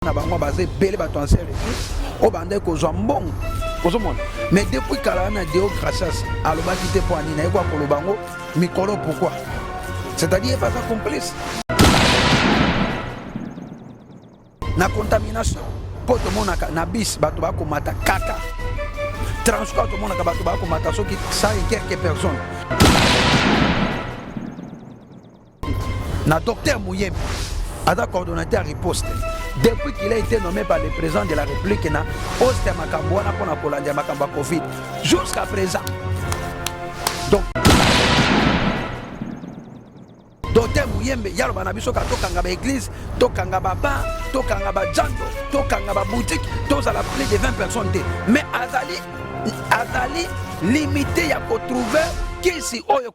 Na bango baza ebele, bato ancien régime oyo bandaki kozwa mbongo, ozomona. Mais depuis kala wana, Deo Gracias alobaki te. Mpo anini ayekoka koloba yango mikolo? Pourquoi? C'est-à-dire ye aza complice na contamination, mpo tomonaka na bis bato bakomata kaka transport, tomonaka bato bakomata soki 100 et quelques personnes. Na docteur Muyembe, aza coordonnateur riposte depuis qu'il a été nommé par le président de la République na poste ya makambo wana mpona kolanda makambo ya Covid jusqu'à présent. Donc docteur Muyembe yaloba na biso ka tokanga baéglise, tokanga babar, tokanga bajando, tokanga baboutique, tozala plus de 20 personnes te, mais azali limité ya kotrouver kisi oyo.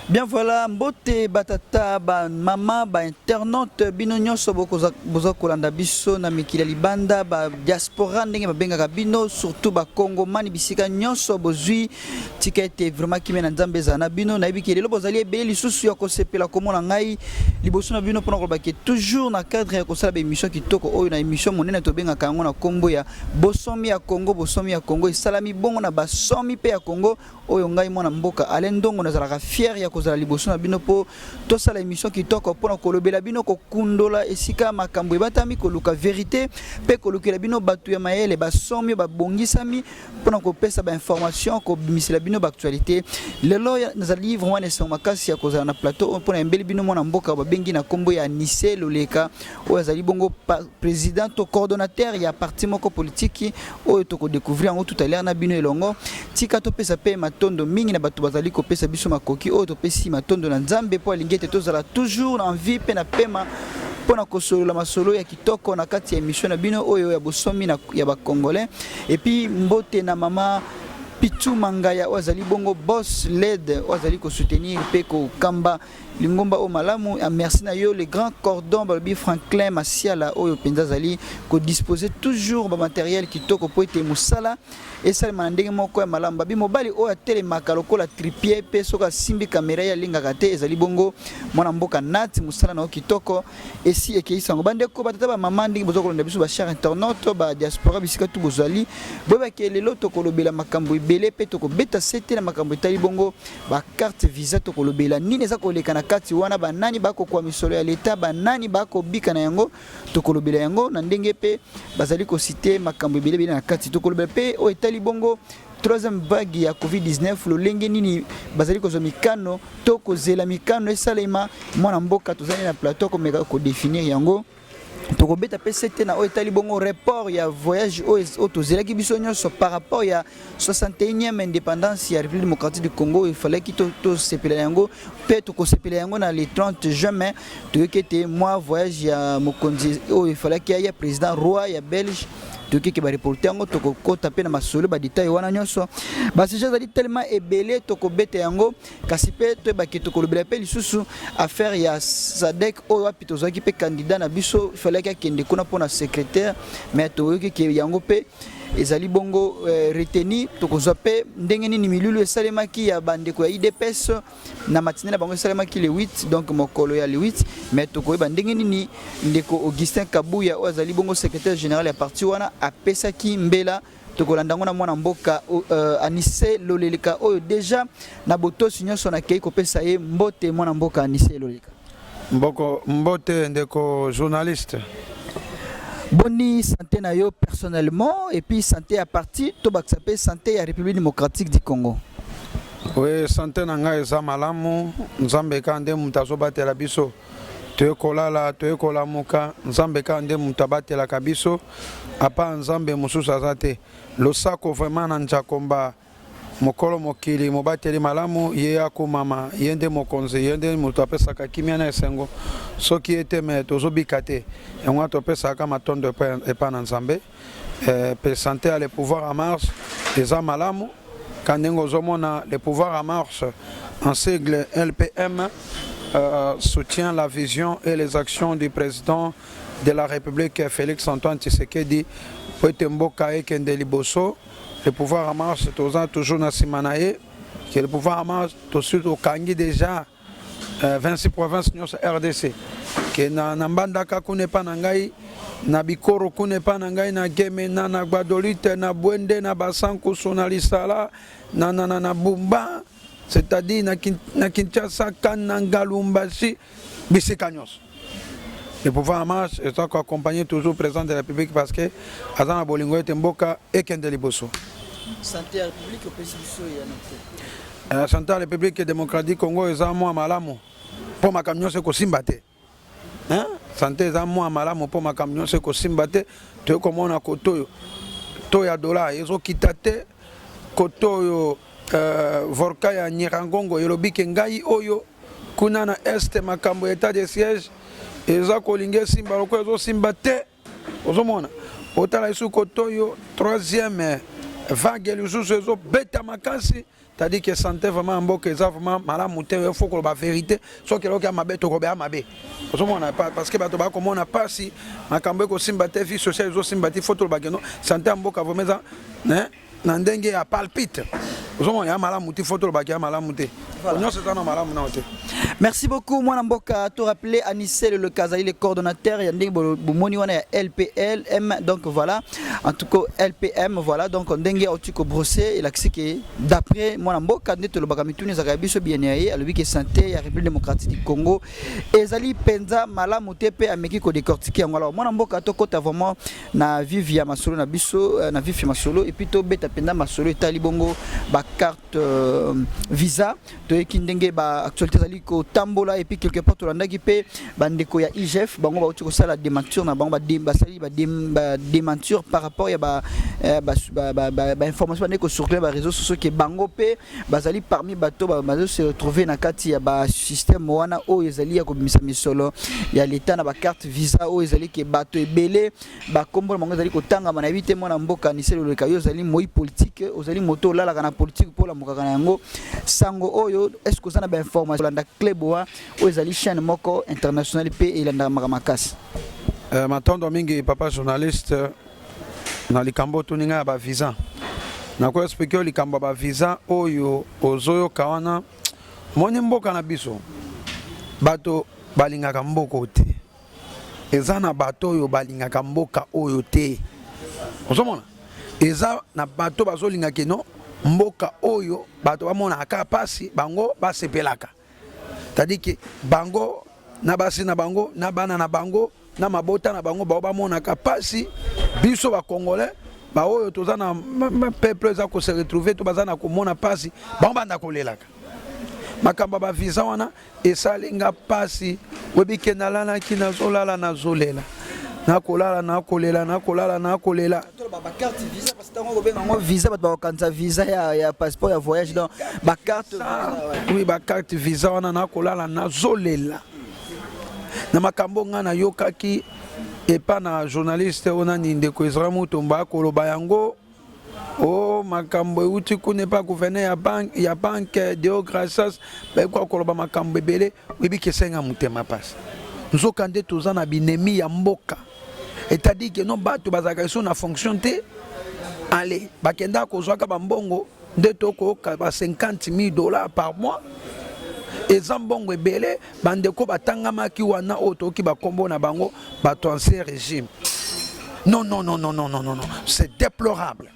Bien voilà, mbote batata, ba mama, ba internaute, bino nyonso boza kolanda biso na mikili ya libanda, ba diaspora ndenge babengaka bino, surtout bakongomani bisika nyonso bozwi. Tika ete vraiment kimia na Nzambe ezala na bino. Nayebi ke lelo bozali ebele lisusu ya kosepela komona ngai liboso na bino mpona koloba ke toujours na cadre ya kosala baémission kitoko oyo, na émission monene tobengaka yango na nkombo ya Bosomi ya Congo. Bosomi ya Congo esalami bongo na basomi mpe ya Congo oyo ngai mwana mboka Alain Ndongo nazalaka fier ya kozala liboso na bino mpo tosala émission kitoko mpona kolobela bino, kokundola esika makambo ebatami, koluka vérité mpe kolukela bino bato ya mayele, basomi babongisami mpona kopesa bainformation, kobimisela bino baactualité. Lelo nazali vraiment na esengo makasi ya kozala na plateau oyo mpona yambeli bino mwana mboka babengi na nkombo ya Nise Loleka, oyo azali bongo président to coordonnateur ya parti moko politiki oyo tokodécouvrir yango tout à l'heure na bino elongo. Tika topesa mpe matondo mingi na bato bazali kopesa biso makoki oyo. Topesi matondo na Nzambe mpo alingi ete tozala toujours na envie mpe na pema mpona kosolola masolo ya kitoko na kati ya émission na bino oyo ya Bosomi ya Bacongolais. Et puis mbote na mama Pitu Mangaya oyo azali bongo boss led, oyo azali kosoutenir mpe kokamba lingomba oyo malamu. Merci na yo, le grand cordon balobi Franklin Masiala, oyo mpenza azali kodispose toujours bamatériel kitoko mpo ete mosala esalema na ndenge moko ya malamu. Babi mobali oyo atelemaka lokola trépied mpe soki asimbi kamera ye alingaka te, ezali bongo mwana mboka Nat. Mosala na yo kitoko esi ekeyi sango. Bandeko, batata, bamama, ndenge boza kolanda biso, bachers internaute, badiaspora bisika tu bozali, boyebaki lelo tokolobela makambo ebele mpe tokobeta sete na makambo etali bongo bacarte visa. Tokolobela nini eza koleka na kati wana, banani bakokwa misolo ya leta, banani bakobika na yango. Tokolobela yango na ndenge mpe bazali kociter makambo ebele ebele na kati. Tokolobela mpe oyo etali bongo troisième vague ya Covid-19, lolenge nini bazali kozwa mikano to kozela mikano esalema. Mwana mboka tozali na plateau komeka kodéfinir yango. Tokobeta mpe sete na oyo etali bongo report ya voyage oyo tozelaki biso nyonso par rapport ya 61e indépendance ya République démocratique du Congo. Efalaki tosepela yango mpe tokosepela yango na le 30 juin, mais toyoki ete mwa voyage ya mokonzi oyo efalaki aya, président roi ya Belge, toyoki ke bareporter yango. Tokokɔta mpe na masolo, badetail wana nyonso. Basujet ezali tellement ebele, tokobeta yango. Kasi mpe toyebaki tokolobela mpe lisusu affaire ya SADC oyo wapi tozwaki mpe candidat na biso, falaki akende kuna mpona secrétaire, mais toyoki ke yango mpe ezali bongo retenu. Tokozwa mpe ndenge nini milulu esalemaki ya bandeko ya UDPS na matinée na bango esalemaki le 8, donc mokolo ya le 8. Mais tokoyeba ndenge nini ndeko Augustin Kabuya, oyo azali bongo secrétaire général ya parti wana, apesaki mbela. Tokolanda yango na mwana mboka Anise Loleleka, oyo déjà na botosi nyonso nakei kopesa ye mbote. Mwana mboka Anise Loleleka. Mboko, mbote ndeko journaliste. Boni santé na yo personnellement, et puis santé ya parti, tobakisa mpe santé ya République démocratique du Congo? Oui, santé na ngai eza malamu. Nzambe kaka nde moto azobatela biso. Toye kolala, toye kolamuka, Nzambe kaka nde moto abatelaka biso. Apa Nzambe mosusu aza te. Losako vraiment na Njakomba, mokolo mokili mobateli malamu. Ye akomama, ye nde mokonzi, ye nde moto apesaka kimia na esengo. Soki ye te, me tozobika te. Yango wana topesaka matondo epai na Nzambe. Mpe santé ya Le Pouvoir en Marche eza malamu. Ka ndenge ozomona, Le Pouvoir en Marche, en sigle LPM, soutient la vision et les actions du président de la République Félix Antoine Tshisekedi po ete mboka ekende liboso. Le Pouvoir en Marche toza toujours na nsima na ye, ke Le Pouvoir en Marche tosi tokangi déjà 26 provinces nyonso RDC. Ke Ke na, na Mbandaka kuna epa na ngai, na Bikoro kuna epa na ngai, na Gemena, na Gbadolite, na Bwende, na Basankusu, na Lisala, na, na, na, na Bumba, c'est-à-dire na, na Kinshasa, Kananga, Lumbashi, bisika nyonso. Le pouvoir en marche eza ko accompagner toujours président de la République parce que aza na bolingo ete mboka ekende liboso. Santé ya République opesi biso ya note. Santé ya République démocratique Congo eza mwa malamu mpo makambo nyonso ekosimba te. Hein? Santé eza mwa malamu mpo makambo nyonso ekosimba te. Toyei komona koto oyo to ya dollar ezokita te, koto oyo volcan ya Nyiragongo elobi ke ngai oyo kuna na est makambo ya etat de siège eza kolinga esimba lokola ezosimba te. Ozomona otala lisusu koto oyo troisième vague lisusu ezobeta makasi. C'est-à-dire que santé vraiment ya mboka eza vraiment malamu te. Il faut koloba vérité, soki eloko ya mabe tokoloba ya mabe. Ozomona, parce que bato bakomona mpasi, makambo ekosimba te, vie sociale ezosimba te. Faut toloba que non, santé ya mboka vraiment eza na ndenge ya palpite. Ozomona, ya malamu te, faut tolobaki ya malamu te, nyonso eza na malamu nao te. Merci beaucoup mwana mboka. To rappeler Anicet le Kazali, le coordonnateur ya ndenge bomoni wana ya LPLM. Donc voilà, en tout cas LPM, voilà. Donc ndenge auti ko brosser, elakisi ke d'après mwana mboka nde tolobaka mituni ezalaka ya biso bien ya ye. Alobi ke santé ya République démocratique du Congo ezali mpenza malamu te, mpe ameki kodécortiquer yango. Alors mwana mboka, tokota vraiment na vif ya masolo na biso, na vif ya masolo, et puis tobeta mpenza masolo etali bongo bacarte visa. Toyeki ndenge baactualité ezali kotambola, et puis quelque part tolandaki mpe bandeko ya IGF, bango bauti kosala démenture na bango, basali badémenture par rapport ya bainformation bandeki kocirculer baréseau sociaux ke bango mpe bazali parmi bato bazo se retrouver na kati ya basystème wana oyo ezali ya kobimisa misolo ya leta na bacarte visa, oyo ezali ke bato ebele bakombo na bango ezali kotangama. Nayebi te, mwana mboka Anicet Loleka, yo ozali moi politique, ozali moto olalaka na politique mpo olamukaka na yango. Sango oyo, est ce que oza na bainformation? Olanda Cleboa, oyo ezali chaîne moko internationale mpe elandaka makasi. Matondo mingi, papa journaliste. Na likambo otuni ngai ya bavisa, nakoexpliquer yo likambo ya bavisa oyo ozoyoka wana. Moni, mboka na biso, bato balingaka mboka te. Eza na bato oyo balingaka mboka oyo te. Ozomona, eza na bato bazolinga keno mboka oyo bato bamonaka kaka mpasi, bango basepelaka. C'est-à-dire que bango na basi na bango, na bana na bango, na mabota na bango, bao bamonaka mpasi. Biso bacongolais baoyo toza na peuple eza kose retrouver to baza na komona mpasi, bango banda kolelaka. Makambo ya bavisa wana esali nga mpasi. Oyebi ke nalalaki, nazolala, nazolela, nakolala, nakolela, nakolala, nakolela. Bacarte visa, parce que ntango kobenga yango visa, bato bakokanisa visa ya passeport ya voyage, donc bacarte. Oui, bacarte visa wana, nakolala, nazolela na makambo ngai nayokaki epa na journaliste oyo nani, ndeko Ezra Mutomba, akoloba yango o makambo euti kuna epa gouverneur ya banque Deo Gracias. Bayekwa koloba makambo ebele. Oyebi ke esenga motema mpasi. Nzoka nde toza na binemi ya mboka, c'est-à-dire que non, bato bazalaka lisusu na fonction te. Ale bakendaka kozwaka bambongo nde tokoyoka ba 50 000 $ par mois, eza mbongo ebele. Bandeko batangamaki wana oyo toyoki bakombo na bango, bato ancien régime. Non, non, non, non, non, non, non, non, c'est déplorable.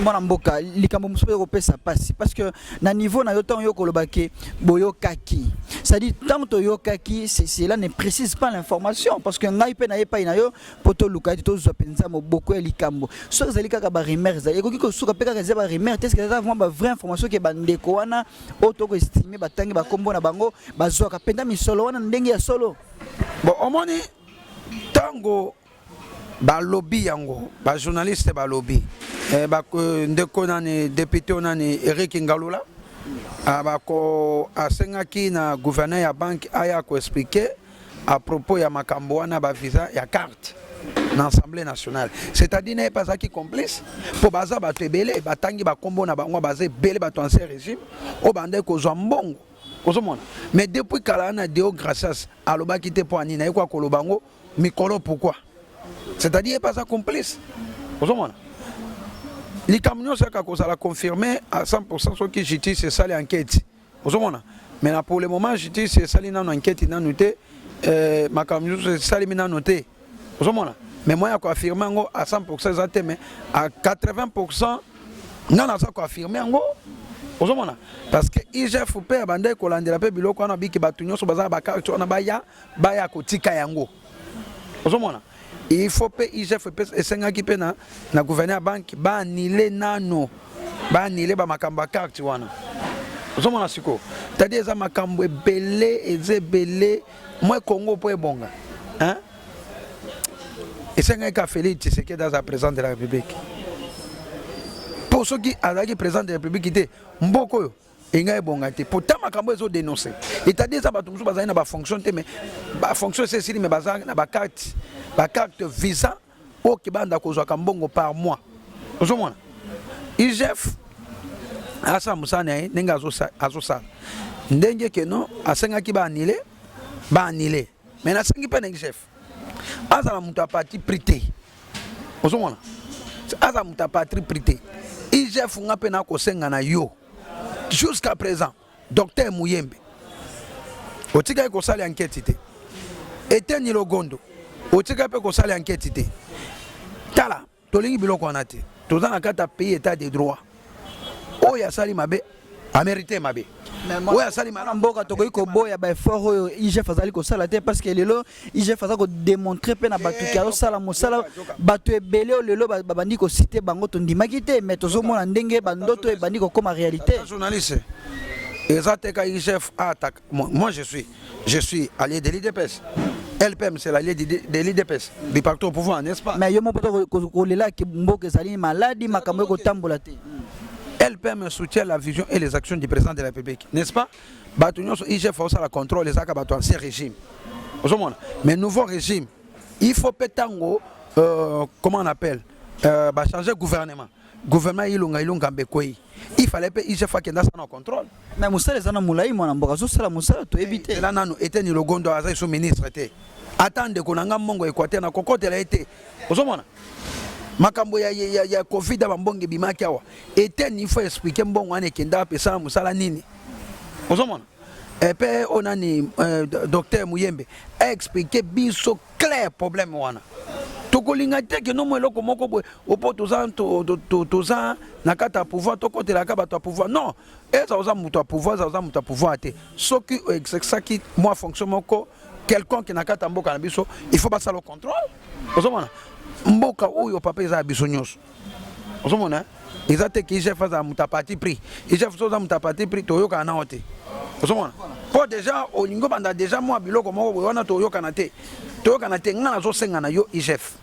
Mwana mboka, likambo mosusu mpe kopesa mpasi, parce que na niveau na yo, ntango yo koloba ke boyokaki, c'est-à-dire ntango toyokaki, cela ne précise pas l'information, parce que ngai mpe na ye epai na yo mpo toluka ete tozwa mpenza moboko ya likambo. Soki ezali kaka barumeur, ezali ekoki kosuka mpe kaka eza barumeur te. Est-ce eza vraiment bavrai information ke bandeko wana oyo tokoestime batangi bakombo na bango bazwaka mpenza misolo wana ndenge ya solo? Bon, omoni, ntango balobi yango, bajournaliste balobi, ndeko nani, député oyo nani, Eric Ngalula, bako asengaki na gouverneur ya banque aya koexpliquer à propos ya makambo wana, bavisa ya carte, na Assemblée nationale. C'est-à-dire na ye mpe azalaki complice, mpo baza bato ebele batangi bakombo na bango, baza ebele, bato ancien régime oyo bandaki kozwa mbongo. Ozomona, mais depuis kala wana Deo Gracias alobaki te. Mpo anini ayekoka koloba yango mikolo? Pourquoi? C'est-à-dire ye mpe aza complice. Ozomona, likambo nyonso yaka kozala confirmé à 100 soki justice esali enquête. Ozomona, mais na pour le moment justice esali nano enquête nanu te. Makambo nyonso esalemi nano te, ozomona. Mais moyen ya koaffirmer yango à 100 eza te, mais à 80 nga naza koaffirmer yango, ozomona, parce que IGF mpe abandaki kolandela mpe biloko wana. Biki bato nyonso baza na bacarte wana, baya kotika yango, ozomona. Il faut mpe IGF mpe esengaki mpe na gouverneur ya banque baannuler nano, baannuler bamakambo ya carte wana, ozomona. Sikoyo tadi eza makambo ebele, eza ebele. Mwa Congo mpo ebonga, hein? Esengaki ka Félix Tshisekedi aza président de la République, mpo soki azalaki président de la République te, mboka oyo engai ebonga te. Pourtant makambo ezodénonce etadi eza bato mosusu bazali na bafonction te, mais bafonction esi esili, mais baza na bacarte visa oyo banda kozwaka mbongo par mois, ozomona. IGF asala mosala na ye ndenge azosala, ndenge keno asengaki baannuler, baannuler. Mais nasengi mpe na IGF azala moto ya parti pris te, ozomona, aza moto ya parti pris te. IGF, nga mpe nakosenga na yo, jusqu'à présent docteur Muyembe otikaki kosala enquête te, Eteni Logondo otikaki mpe kosala enquête te. Tala, tolingi biloko wana te. Toza na kati ya pays état de droit. Oyo asali mabe amérite mabe, oyo asali mwana mboka, tokoki koboya baeffort oyo IGF azali kosala te, parce que lelo IGF aza kodémontrer mpe na bato ke azosala mosala. Bato ebele oyo lelo babandi kociter bango, tondimaki te, mais tozomona ndenge bandoto ebandi kokóma réalité. Journaliste, eza te ka IGF attaque. Moi, je suis allié de l'UDPS. LPM, c'est l'allié de l'UDPS, du parti au pouvoir, n'est-ce pas? Mais yo moko kolelaki mboka ezali maladi, makambo ekotambola te. LPM soutient la vision et les actions du président de la République, n'est-ce pas? Bato nyonso IGF osala contrôle ezalaka bato ancien régime, ozomona. Mais nouveau régime, il faut mpe ntango comment on appelle, bachanger gouvernement, gouvernement Ilunga Ilunga mbekwei, il fallait mpe IGF akenda asala na contrôle. Mais mosala eza na molai, mwana mboka azosala mosala, toyebi te. Ela nanu, Eteni Logondo aza liso ministre te. Ata ndeko na nga mbongo Équateur na kokotela ye te, ozomona. Makambo ya Covid ya bambongo ebimaki awa, Eteni il faut expliquer mbongo wana ekenda apesala mosala nini, ozomona. Mpe oyo nani, docteur Muyembe aexpliquer biso clair problème wana. Tokolinga te ke nomo eloko moko boye opo toza na kati ya pouvoir, tokotelaka bato ya pouvoir. Non, eza oza moto ya pouvoir, eza oza moto ya pouvoir te. Soki oexerçaki mwa fonction moko quelconque na kati ya mboka na biso, il faut basala contrôle, ozomona. Mboka oyo, papa, eza ya biso nyonso, ozomona. Eza te ke IGF azala moto ya parti pris. IGF so oza moto ya parti pris, toyokana nao te, ozomona, mpo déjà olingi obanda déjà mwa biloko moko boye wana, toyokana te, toyokana te. Ngai nazosenga na yo, IGF,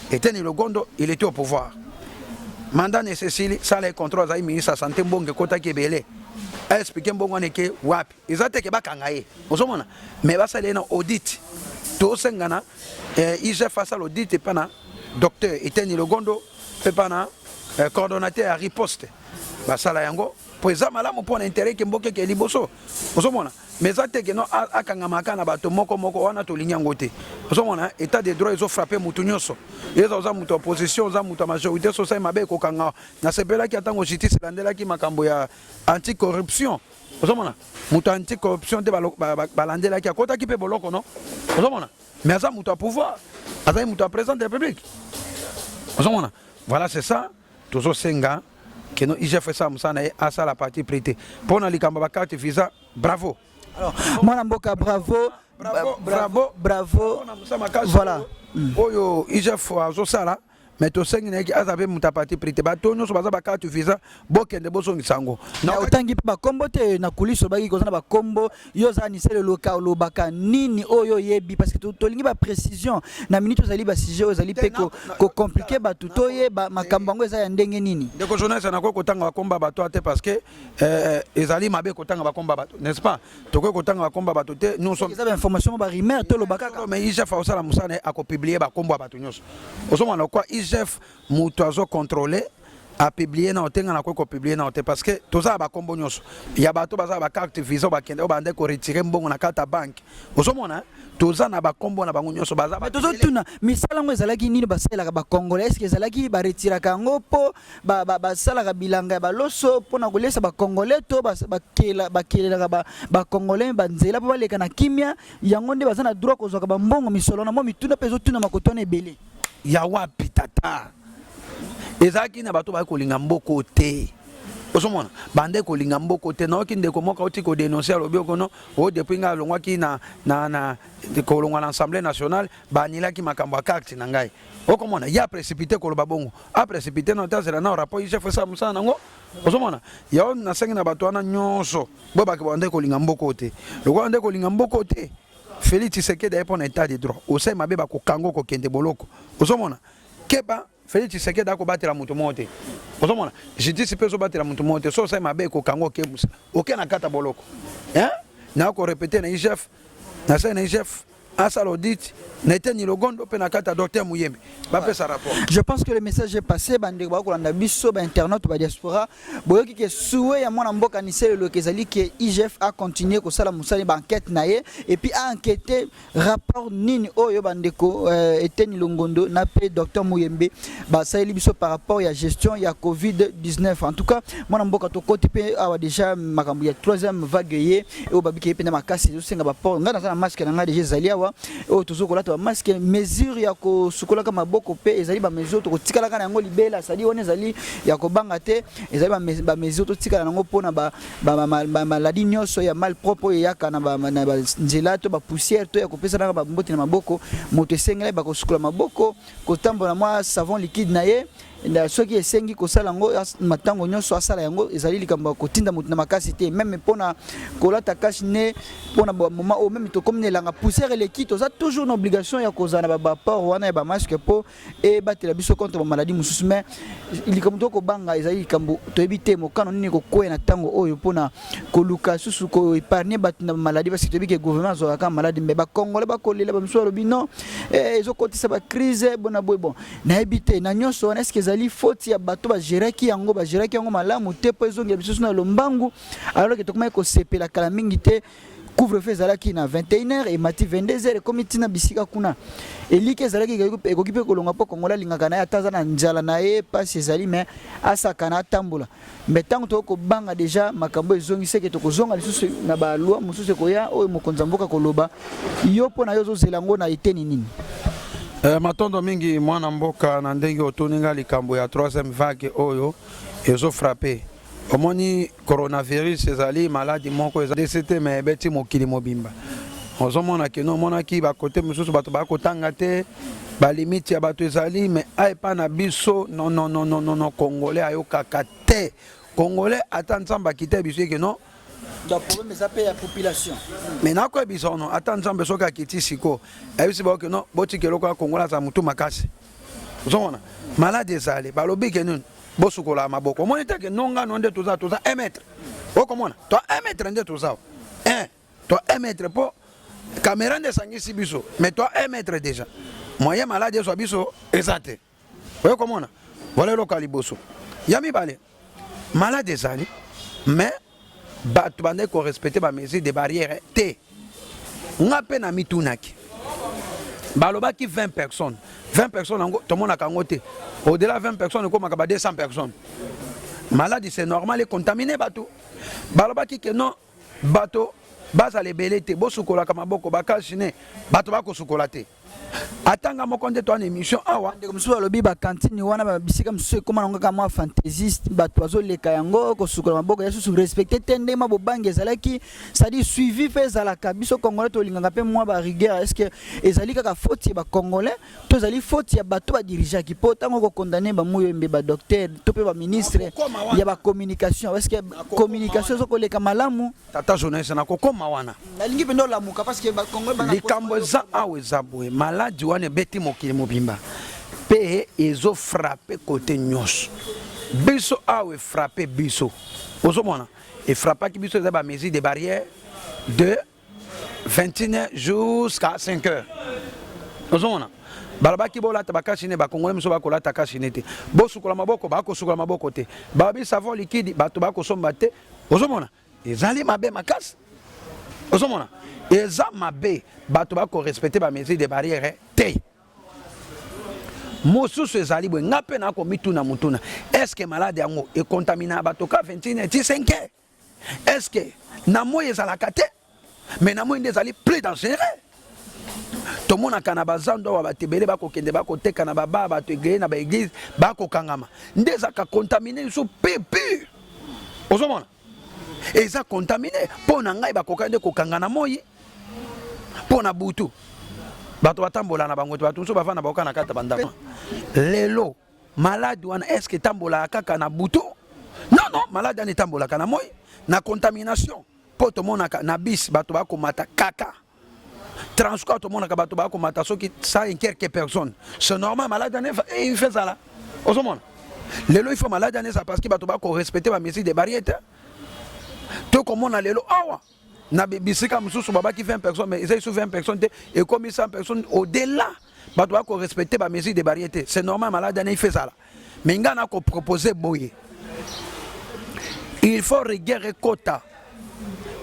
Eteni Logondo, il était au pouvoir, mandat na esesili, sala ye contrôle. Azali ministre ya santé, mbongo ekotaki ebele, aexpliquer mbongo wana eke wapi. Eza te ke bakanga ye, ozomona, mais basala ye na audit. Tosengana IGF asala audit epa na docteur Eteni Logondo mpe pa na coordonnateur ya riposte. Basala yango mpo eza malamu mpo na intérêt ke mboka eke liboso, ozomona. Mais eza te ke no akangamaka na bato moko moko wana, tolingi yango te, ozomona. État de droit ezofrapper mutu nyonso, eza oza moto ya opposition, oza moto ya majorité, so osali mabe, ekokanga. Nasepelaki atango justice elandelaki makambo ya anticorruption, ozomona. Moto ya anticorruption te balandelaki, akotaki mpe boloko, no, ozomona. Mais aza moto ya pouvoir, azali moto ya président de la République, ozomona. Voilà, c'est ça. Tozosenga keno IGF esala mosala na ye, asala parti pris te mpo na likambo ya bacarte visa. Bravo. Alors, mwana mboka, bravo. Bravo. Bravo. Bravo. Bravo. Voilà. Oyo IGF azosala, mais tosengi na ye aza mpe moto ya parti pris te. Bato nyonso baza bacarte visa, bokende bozongisa yango. Otangi mpe bakombo te na kulisi, olobaki koza na bakombo. Yo oza nisele, oloka olobaka nini oyo oyebi? Parce que tolingi baprécision na minute, ozali basujet oyo ezali mpe kocompliquer bato, toyeba makambo yango eza ya ndenge nini. Ndeko journaliste, nakoki kotanga bakombo ya bato te, parce que ezali mabe kotanga bakombo ya bato, n'est-ce pas? Tokoki kotanga bakombo ya bato te, nous sommes Eza bainformation mo barumeur, toloba kaka. Mais IGF aosala mosala na ye, akopublier bakombo ya bato nyonso, ozomona. Kwa IGF moto azocontrôler. Apublier nao te, ngai nakoki kopublier nao te, parce que toza na bakombo nyonso ya bato baza na bacarte Visa, bakende oyo bande koretirer mbongo na kati ya banke. Ozomona, toza na bakombo na bango nyonso baza. Mais tozotuna, misala yango ezalaki nini basalelaka bacongolais? Est-ce ezalaki baretiraka yango mpo basalaka bilanga ya baloso mpona kolesa bacongolais, to bakelelaka bacongolais banzela mpo baleka na kimia? Yango nde baza na droit kozwaka bambongo misolo na mwa mituna mpe ezotuna makoto wana ebele. Ya wapi, tata? Ezalaki na bato bayaki kolinga mboko te. Ozomona, bande kolinga mboko te. Nayoki ndeko moko auti kodénoncer, alobi okono oyo depuis ngai alongwaki na kolongwa na Assemblée nationale, baanilaki makambo ya carte na ngai. Okomona ye aprécipité koloba bongo, aprécipité na otazela na rapport IGF esala mosala nango. Ozomona, yango nasengi na bato wana nyonso boyebaki bande kolinga mboko te. Lokola nde kolinga mboko te, Félix Tshisekedi aye mpo na état de droit. Osali mabe, bakokanga, okokende boloko. Ozomona, keba, Félix Tshisekedi akobatela moto moko te. Ozomona, justice mpe ezobatela moto moko te. So osali mabe, ekokanga, okebusa, oke na kati ya boloko. Naa korépéter na IGF, nasali na IGF asala audit na Eteni Longondo mpe na kati ya docteur Muyembe, bapesa rapport. Je pense que le message est passé. Bandeko bakolanda biso, bainternaute, badiaspora, boyoki ke souhait ya mwana mboka Anicet Loloka ezali ke IGF a continuer kosala mosali baenquête na ye et puis a enquêter rapport nini oyo bandeko Eteni Longondo na mpe docteur Muyembe basaleli biso par rapport ya gestion ya COVID-19. En tout cas, mwana mboka, tokoti mpe awa déjà makambo ya troisième vague ye oyo babiki ye mpenza makasi, ezosenga baport. Ngai naza na masque na ngai déjà, ezali awa oyo tozokolata bamasque. Mesure ya kosukolaka maboko mpe ezali bamesure tokotikalaka na yango libela, c'est-à-dire wana ezali ya kobanga te, ezali bamesure totikala nango mpona bamaladi nyonso ya malpropre oyo eyaka na banzela to bapoussière to ya kopesanaka bambote na maboko. Moto esengeli bakosukola maboko, kotambola mwa savon liquide na ye soki esengi kosala yango matango nyonso, asala yango. Ezali likambo ya kotinda moto na makasi te. Même mpona kolata cache-nez, mpona moment oyo même tokomi na elanga, poussière eleki, toza toujours na obligation ya kozala na baport wana ya bamasque mpo ebatela biso contre bamaladi mosusu. Mais likambo tokobanga ezali likambo toyebi te mokano nini kokwea na ntango oyo mpona koluka susu koépargner bato na bamaladi, parce que toyebi ke gouvernement azwaka maladi, mais bacongolais bakolela. Bamisusu balobi non, ezokotisa bacrise bona boye. Bon, nayebi te na nyonso wana, est-ce ezali faute ya bato bagéraki yango, bagéraki yango malamu te mpo ezongela biso na lombangu, alors ke tokomaki kosepela kala mingi te? Couvre-feu ezalaki na 21 heures, emati 22 heures, ekomi ntina bisika kuna. Eliki ezalaki ekoki mpe kolonga mpo Kongola alingaka na ye, ata aza na nzala na ye, mpasi ezali, mais asakana, atambola. Mais ntango tokoki kobanga déjà makambo ezongi, seke tokozonga lisusu na baloi mosusu ekoya oyo mokonzi ya mboka koloba. Yo, mpo na yo, ozozela yango na eteni nini? Matondo mingi, mwana mboka, na ndenge otuni nga likambo ya troisième vague oyo ezofrapper. Omoni, coronavirus ezali maladi moko eza dc te, mais ebeti mokili mobimba. Ozomona keno omonaki bakote mosusu bato bakotanga te, balimite ya bato ezali, mais aepa na biso, non, non, non, non, non, non, Congolais ayokaka te. Congolais, ata Nzambe akita biso eke non. Donc problème eza mpe ya population. Mais nakoyebisa ono, ata Nzambe soki akiti siko, ayebisi baoke non, botika eloko ya Congolais aza motu makasi. Ozomona, maladi ezali, balobi ke nini, bosukola maboko. Omoni te ke nongano nde toza 1 mètre? Okomona to 1 mètre nde toza 1 to 1 mètre, mpo caméra nde esangisi biso, mais to 1 mètre déjà, moyen maladi ezwa biso eza te. Oye komona, voilà eloko ya liboso. Ya mibale, maladi ezali, mais bato bandaki korespecter bamesure de barrière te. Nga mpe na mitunaki, balobaki 20 personnes, 20 personnes yango tomonaka yango te. Au-delà 20 personnes, ekomaka ba 200 personnes. Maladi, c'est normal econtaminer bato. Balobaki ke non, bato bazala ebele te, bosukolaka maboko, bacache-nez, bato bakosukola te. Atanga moko nde toana émission awa. Ndeko mosusu alobi bacantine wana, bisika mosusu ekóma nango kaka mwa fantaisiste, bato bazoleka yango, kosukola maboko ya susu respecté te. Ndenge mwa bobangi ezalaki, c'est-à-dire suivi mpe ezalaka. Biso Congolais tolingaka mpe mwa barigueur. Est ce que ezali kaka faute ya bacongolais to ezali faute ya bato badirigeaki? Mpo ntango okokondamner baMuyembe, badocteur to mpe baministre ya bacommunication, est ce que communication ezokoleka malamu? Tata journaliste, nakokóma wana. Nalingi mpenza olamuka parce que bacongolais Likambo eza awa eza boye: maladi wana ebeti mokili mobimba mpe ezofrapper kote nyonso. Biso awa efrapper biso, ozomona, efrappaki biso eza bamesure de barrière de 21 heures jusqu'à 5 heures. Ozomona, balobaki bolata bacache-nez, bakongole mosusu bakolata cache-nez te. Bosukola maboko, bakosukola maboko te. Balobi savon liquide, bato bakosomba te. Ozomona, ezali mabe makasi. Ozomona, eza mabe, bato bakorespecte bamesure de barrière te. Mosusu ezali boye, nga mpe nakomituna motuna: est-ce malade yango ekontamina bato ka 21 ti 5 heures? Est-ce na moi ezalaka te? Mais na moi nde ezali plus dangereux. Tomonaka na bazando awa, bato ebele bakokende, bakoteka na baba, bato egeye na baéglise, bakokangama nde ezalaka contaminé lisusu pire pire. Ozomona, eza contaminé. Mpo na ngai, bakoka nde kokanga na moi, mpo na butu bato batambola na bango te. Bato mosusu bavanda, bakoka na kati ya bandako. Lelo malade wana, est-ce etambolaka kaka na butu? Non, non, malade wana etambolaka na moi, na contamination, mpo tomonaka na bus bato bakomata kaka transport, tomonaka bato bakomata soki 100 et quelques personnes. C'est normal, malade wana il fait ezala. Ozomona, lelo il faut malade wana ezala parce que bato bakorespecte bamesure de barrière te. Tokomona lelo awa na bisika mosusu babaki 20 personnes, mais eza lisusu 20 personnes te, ekomi 100 personnes au-delà. Bato bakorespecte bamesure de barrière te. C'est normal, malade wana il fait ezala. Mais ngai nakopropose boye: il faut rigueur ekota,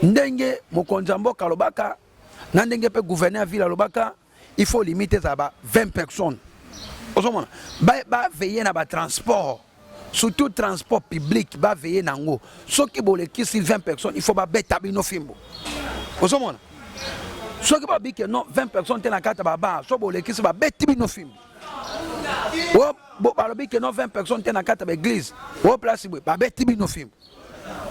ndenge mokonzi ya mboka alobaka, na ndenge mpe gouverneur ya ville alobaka. Il faut limite ezala ba 20 personnes. Ozomona, baveille na batransport, surtout transport public, baveille nango. Soki bolekisi 20 personnes, il faut babeta bino fimbo. Ozomona, soki babike non, 20 personnes te na kati ya babar, so bolekisi, babeti bino fimbo. Balobi ke non, 20 personnes te na kati ya baéglise, o place boye, babeti bino fimbo.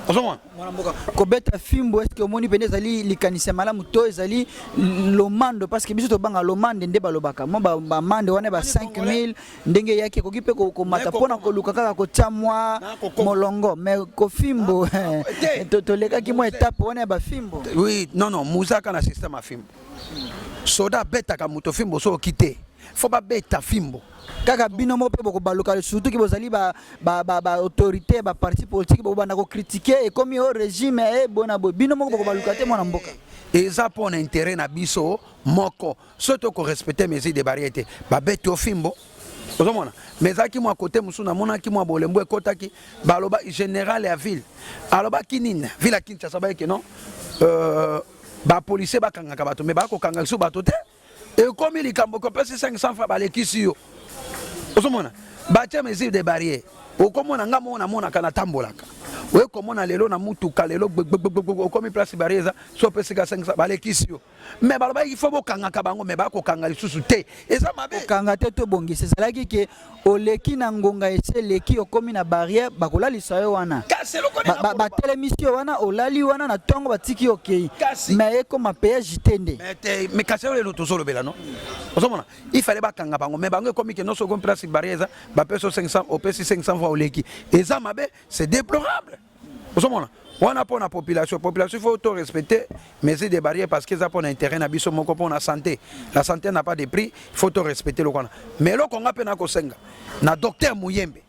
Ozomona. Mwana mboka, kobeta fimbo, est-ce omoni pene ezali likanisi ya malamu to ezali lomando? Parce que biso tobanga lomande nde balobaka mwa bamande wana ba 5000 ndenge eyaki, ekoki mpe komata mpona koluka kaka kotia mwa molongo. Mais kofimbo, tolekaki mwa étape wana ya bafimbo. Oui, non, non, muzaka na système ya fimbo. Soda abetaka moto fimbo soki te, fo babeta fimbo. Kaka bino moko mpe bokobaluka, surtout ki bozali baautorité, baparti politique, bokobanda kocritiquer, ekomi o régime ebona boye. Bino moko bokobaluka te, mwana mboka. Eza mpo na intérêt na biso moko. Soki tokorespecte mesure de barrière te, babeti yo fimbo. Ozomona, mais ezalaki mwa kote mosusu, namonaki mwa bolembo ekɔtaki. Baloba, général ya ville alobaki nini? Ville ya Kinshasa, bayeke non, bapolisier bakangaka bato, mais bakokanga lisusu bato te. Ekomi likambo kopesi 500 francs, balekisi yo. Ozomona, batia mesure de barrière. Okomona, nga moko namonaka, natambolaka, oye komona lelo na mutuka, lelo gbegbegbegbe, okomi place barrière eza, so opesika 500, balekisi yo. Mais balobaki il faut bokangaka bango, mais bakokanga lisusu te. Eza mabe. Kokanga te, tobongisa. Ezalaki ke oleki na ngonga, esi eleki, okomi na barrière, bakolalisa yo wana. Kasi eloko Batelemisi yo wana, olali wana, na ntongo batiki yo, okei. Mais ekoma péage te nde. Mais kasi oyo lelo tozolobela, no, ozomona, il fallait bakanga bango, mais bango ekomi ke nyonso okomi place barrière eza, bapesi 500, opesi 500 fois, oleki. Eza mabe, c'est déplorable. Ozomona wana, mpo na population, il faut to respecter mesure de barrière, parce que eza mpo na intérêt na biso moko, mpo na santé. La santé n'a pas de prix, il faut to respecter eloko wana. Mais eloko nga mpe nakosenga na docteur Muyembe,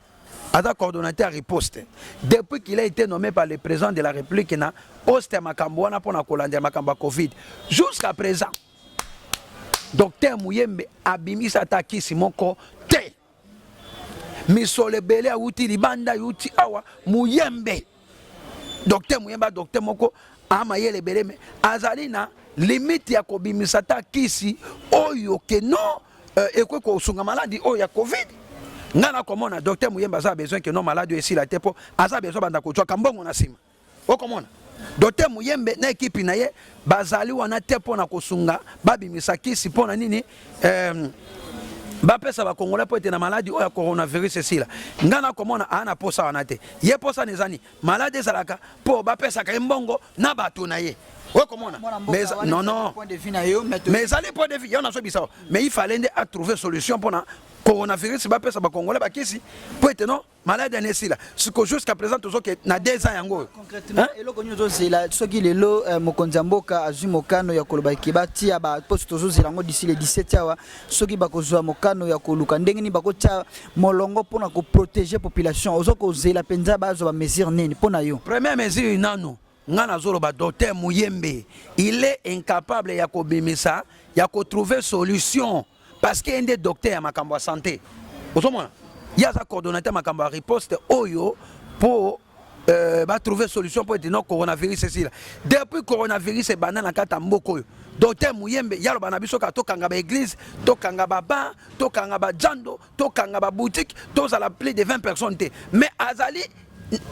aza coordonnateur riposte depuis qu'il a été nommé par le président de la République na poste ya makambo wana mpo na kolandela makambo ya Covid, jusqu'à présent docteur Muyembe abimisa ata kisi moko te. Misolo ebele awuti libanda, awuti awa. Muyembe, docteur Muyembe, docteur moko amayele ebele, mais azali na limite ya kobimisa ata kisi oyo ke non, ekoki kosunga maladi oyo ya Covid. Ngai nakomona docteur Muyembe aza besoin ke non, maladi oyo esila te, mpo aza besoin banda kozwaka mbongo na nsima. Okomona, docteur Muyembe na ekipi na ye bazali wana te mpo na kosunga, babimisa kisi mpo na nini, bapesa bakongolais mpo ete na maladi oyo ya coronavirus esila. Ngai nakomona aa na posa wana te. Ye posa na ezani maladi ezalaka mpo bapesaka ye mbongo na bato na ye. Okomona, non, non, mais ezali point de vue yo nazobisa. Mais il fallait nde atrouver solution mpona coronavirus, bapesa bakongolais bakisi mpo ete non, maladi ani esila. Siko jusqu'à présent tozoke na 2 ans yango oyo. Concrètement, eloko nini ozozela soki lelo mokonzi ya mboka azwi mokano ya koloba ke batia baposte? Tozozela yango d'ici le 17 awa, soki bakozwa mokano ya koluka ndenge nini bakotia molongo mpona koprotéger population. Oza kozela mpenza bazwa bamesure nini mpo na yo? Première mesure nanu, nga nazoloba, docteur Muyembe, il est incapable ya kobimisa, ya kotrouver solution. Parce que ye nde docteur ya makambo ya santé. Ozomona, ye aza coordonnateur makambo ya riposte oyo mpo batrouve solution mpo ete no coronavirus esila. Depuis coronavirus ebanda na kati ya mboka oyo, docteur Muyembe ye aloba na biso kaka tokanga baéglise, tokanga babar, tokanga bajando, tokanga baboutique, tozala plus de 20 personnes te. Mais